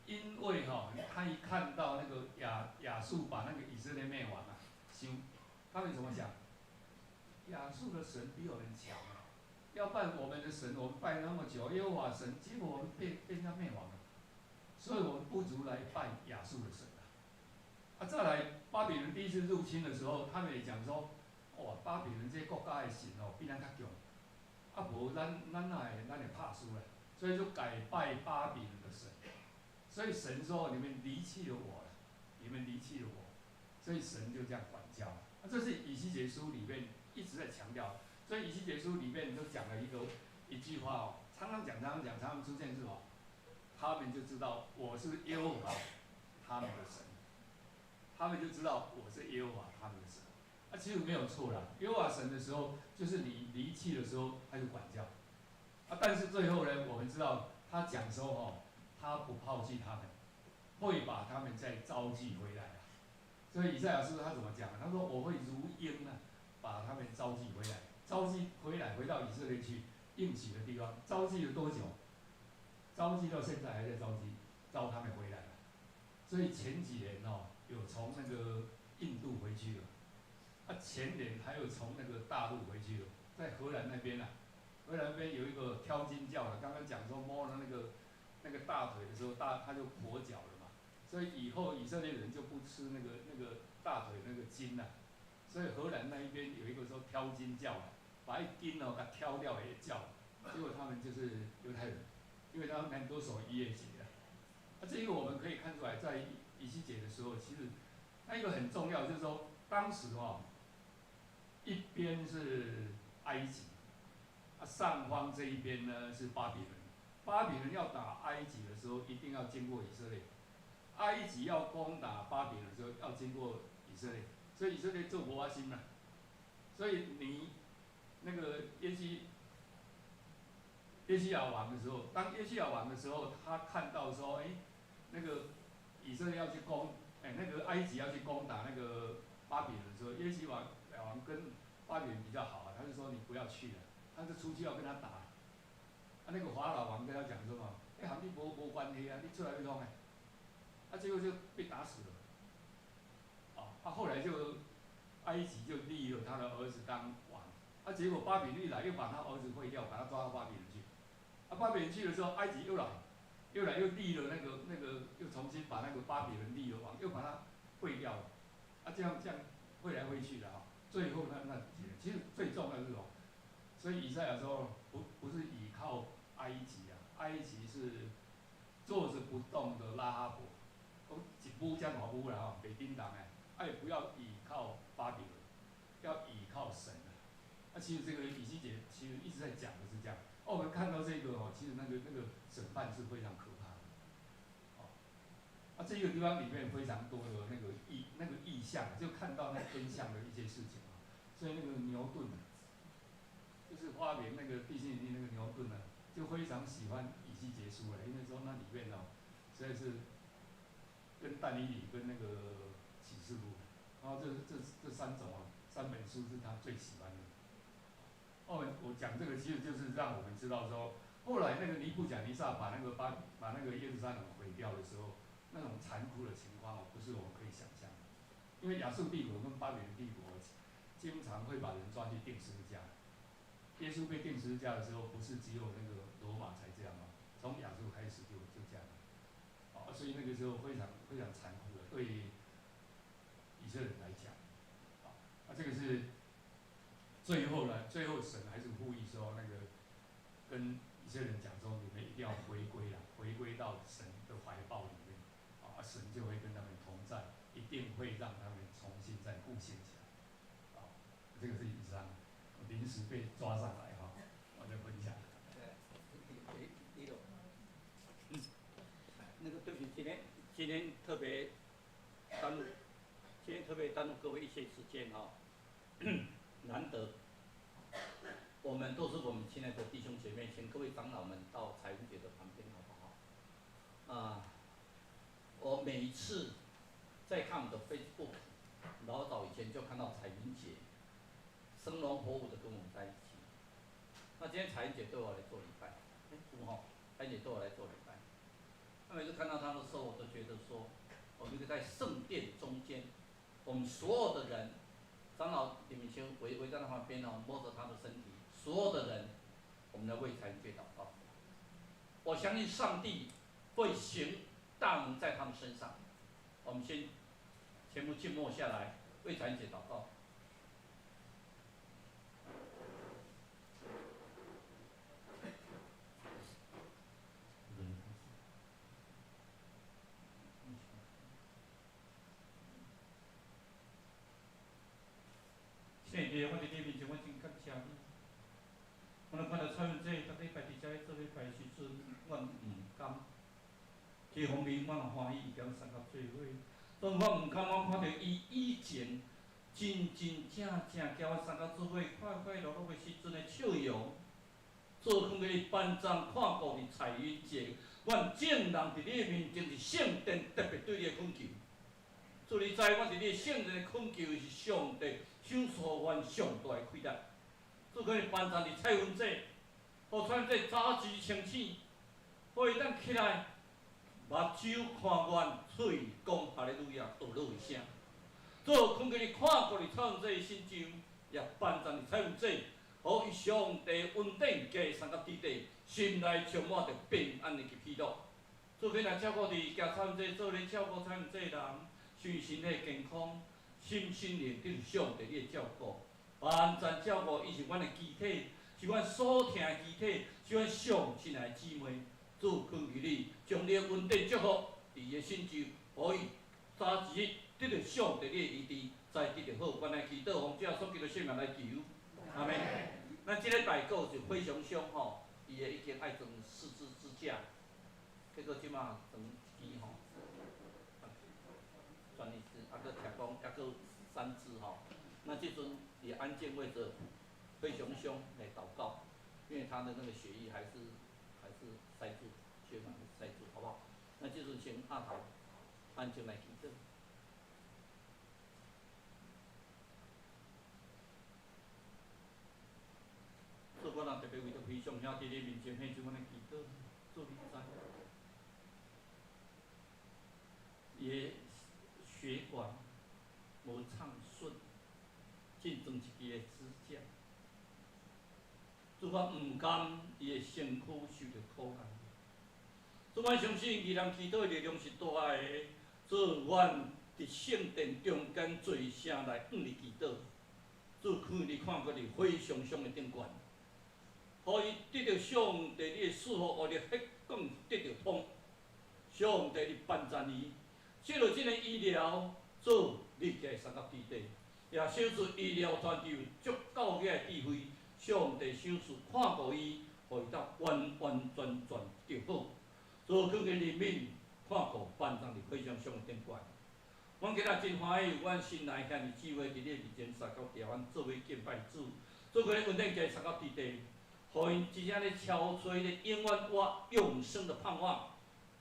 因為哈，他一看到那個亞述把那個以色列滅亡啊，想他們怎麼想？亞述的神比我們強啊，要拜我們的神，我們拜那麼久，耶和華神，結果我們被人家滅亡了，所以我們不如來拜亞述的神啊。啊，再來巴比倫第一次入侵的時候，他們也講說，哇，巴比倫這個國家的神哦，比咱較強，啊無咱哪會咱會拍輸咧，所以就改拜巴比倫的神。所以神說：你們離棄了我了，你們離棄了我，所以神就這樣管教。啊，這是以西結書裡面一直在強調。所以以西結書裡面都講了一句話哦，常常講，常常講，常常出現是什麼？他們就知道我是耶和華他們的神，他們就知道我是耶和華他們的神。啊，其實沒有錯啦。耶和華神的時候，就是你離棄的時候，他就管教。啊，但是最後呢，我們知道他講說哦，他不拋棄他們，會把他們再招聚回來啊。所以以賽亞書他怎麼講？他說我會如鷹啊，把他們招聚回來，招聚回來，回到以色列去應許的地方。招聚了多久？招聚到現在還在招聚，招他們回來了。所以前幾年哦，有從那個印度回去了，啊，前年還有從那個大陸回去了，在荷蘭那邊啊，荷蘭那邊有一個挑筋教的，剛剛講說摸了那個大腿的時候，他就跛腳了嘛，所以以後以色列人就不吃那個大腿那個筋了，所以荷蘭那一邊有一個說挑筋教的，把一筋哦給挑掉也教，結果他們就是猶太人，因為他們很多守逾越節的。啊，這個我們可以看出來，在以西結的時候，其實那一個很重要，就是說當時哦，一邊是埃及，啊，上方這一邊呢是巴比倫。巴比倫要打埃及的時候，一定要經過以色列；埃及要攻打巴比倫的時候，要經過以色列。所以以色列做無仔心啦。所以你那個約西亞王的時候，當約西亞王的時候，他看到說，哎，那個以色列要去攻，哎，那個埃及要去攻打那個巴比倫的時候，約西亞王跟巴比倫比較好啊，他就說你不要去了，他就出去要跟他打。啊，那個法老王跟他講說嘛，哎，和你無關係啊，你出來欲創啥？啊，結果就被打死了。啊，後來就埃及就立了他的兒子當王，啊，結果巴比倫一來又把他兒子廢掉，把他抓到巴比倫去。啊，巴比倫去了之後，埃及又來，又來又立了那個，又重新把那個巴比倫立了王，又把他廢掉了。啊，這樣廢來廢去的啊，最後那幾年，其實最重要是什麼？所以以賽亞說不是倚靠埃及啊，埃及是坐着不動的拉哈伯，講一母遮大母啦吼，袂振動的，啊也不要倚靠巴比倫，要倚靠神啊。啊，其實這個以西結其實一直在講的是這樣。哦，我們看到這個哦，其實那個審判是非常可怕的。哦，啊，這個地方裡面非常多的那個意象，就看到那天象的一些事情啊。所以那個牛頓，就是發明那個地心引力那個牛頓呢，就非常喜歡以西結書了，因為說那裡面哦，實在是跟但以理跟那個啟示錄，然後這三種啊，三本書是他最喜歡的。哦，我講這個其實就是讓我們知道說，後來那個尼布甲尼撒把那個耶路撒冷毀掉的時候，那種殘酷的情況哦，不是我們可以想象的。因為亞述帝國跟巴比倫帝國經常會把人抓去釘十字架。耶穌被釘十字架的時候，不是只有那個羅馬才這樣哦，个时候非常非常残酷的，对以色列人来讲，啊，啊，这个是最后呢，最后神还是呼吁说，那个跟以色列人讲说，你们一定要回归啦，回归到神的怀抱里面，啊，神就会跟他们同在，一定会让他们重新再复兴起来，啊，这个是以上临时被抓上来哈，我在分享。那个对不起，今天特别耽误各位一些时间哈，难得，我们都是我们亲爱的弟兄姐妹，请各位长老们到彩云姐的旁边好不好？啊，我每一次在看我的 Facebook，老早以前就看到彩云姐生龙活虎的跟我们在一起。那今天彩云姐对我来做礼拜，哎，不哈，彩云姐对我来做礼拜。那每次看到她的时候，我都觉得说，我们在圣殿中间，我们所有的人，长老李明星围围在他旁边哦，摸着他的身体，所有的人，我们来为彩云姐祷告。我相信上帝会行大能在他们身上。我们先全部静默下来，为彩云姐祷告。圣帝，我伫你面前，我真感谢你。我若看到彩云姐逐礼拜伫遮咧做礼拜的时阵，我毋甘。一方面，我欢喜伊踮参加做伙；当我毋甘，我看著伊以前真真正正交我参加做伙快快乐乐的时阵的笑容，做囥伫班长看顾伫彩云姐，阮众人伫你的面前是圣殿特别对你的恳求。主你知，我伫你的圣殿的恳求是上帝赏赐阮上大的快乐。主可以班长伫彩云姐，予彩云姐早日清醒，予伊当起来，目睭看阮，喙讲哈利路亚，学落一声。主恳求你看顾伫彩云姐的身上，也班长伫彩云姐，予伊上帝恩典加三甲弟弟，心内充满着平安的及喜乐。主可以来照顾伫加彩云姐做咧照顾彩云姐的人。身体健康，心心灵得上帝你的照顾，完全照顾伊是阮的肢体，是阮所疼的肢体，是阮上亲爱的姊妹。主恳求你，将你的恩典祝福伫伊的身上，予伊早一日得到上帝你的医治，再得到好。阮来祈祷，奉主耶稣基督圣名来求，阿们。咱这礼拜阁有一非常伤吼，伊的已经爱装四支支架，结果这马装一支吼。转一支，啊，阁听讲，抑阁三支吼。那这阵也安静为着灰熊兄来祷告，因为他的那个血液还是塞住，血管塞住，好不好？那这阵请阿桃安静来祈祷。主，我若特别为著灰熊兄伫你面前献上阮的祈祷，主你知，伊的血管无畅顺，进装一支的支架。主，我毋甘伊的身躯受著苦难。主，我相信义人祈祷的力量是大的。主，阮伫圣殿中间做声来向你祈祷。主，看你看过伫火熊熊的顶悬，予伊得到上帝你的赐福，予伊血管得到通。上帝你帮助伊。借著这个医疗，主你起来三甲弟弟，也赏赐医疗团队有足够个智慧，上帝赏赐看顾伊，予伊当完完全全著好。主恳求怜悯，看顾班长伫非常上的顶悬。阮今仔真欢喜，阮新来兄弟姊妹伫你面前三甲台湾做伙敬拜主，主恳求恩典加三甲弟弟，予𪜶真正咧敲催咧永远活永生的盼望。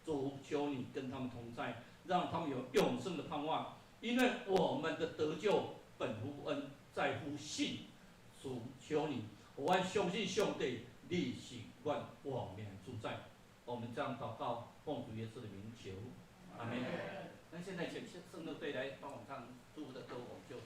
主求你跟他们同在。让他们有永生的盼望，因为我们的得救本乎恩，在乎信。主求你，我相信上帝，你是阮活命主宰。我们这样祷告，奉主耶稣的名求，阿们。那现在请圣乐队来帮我们唱祝福的歌，我们就。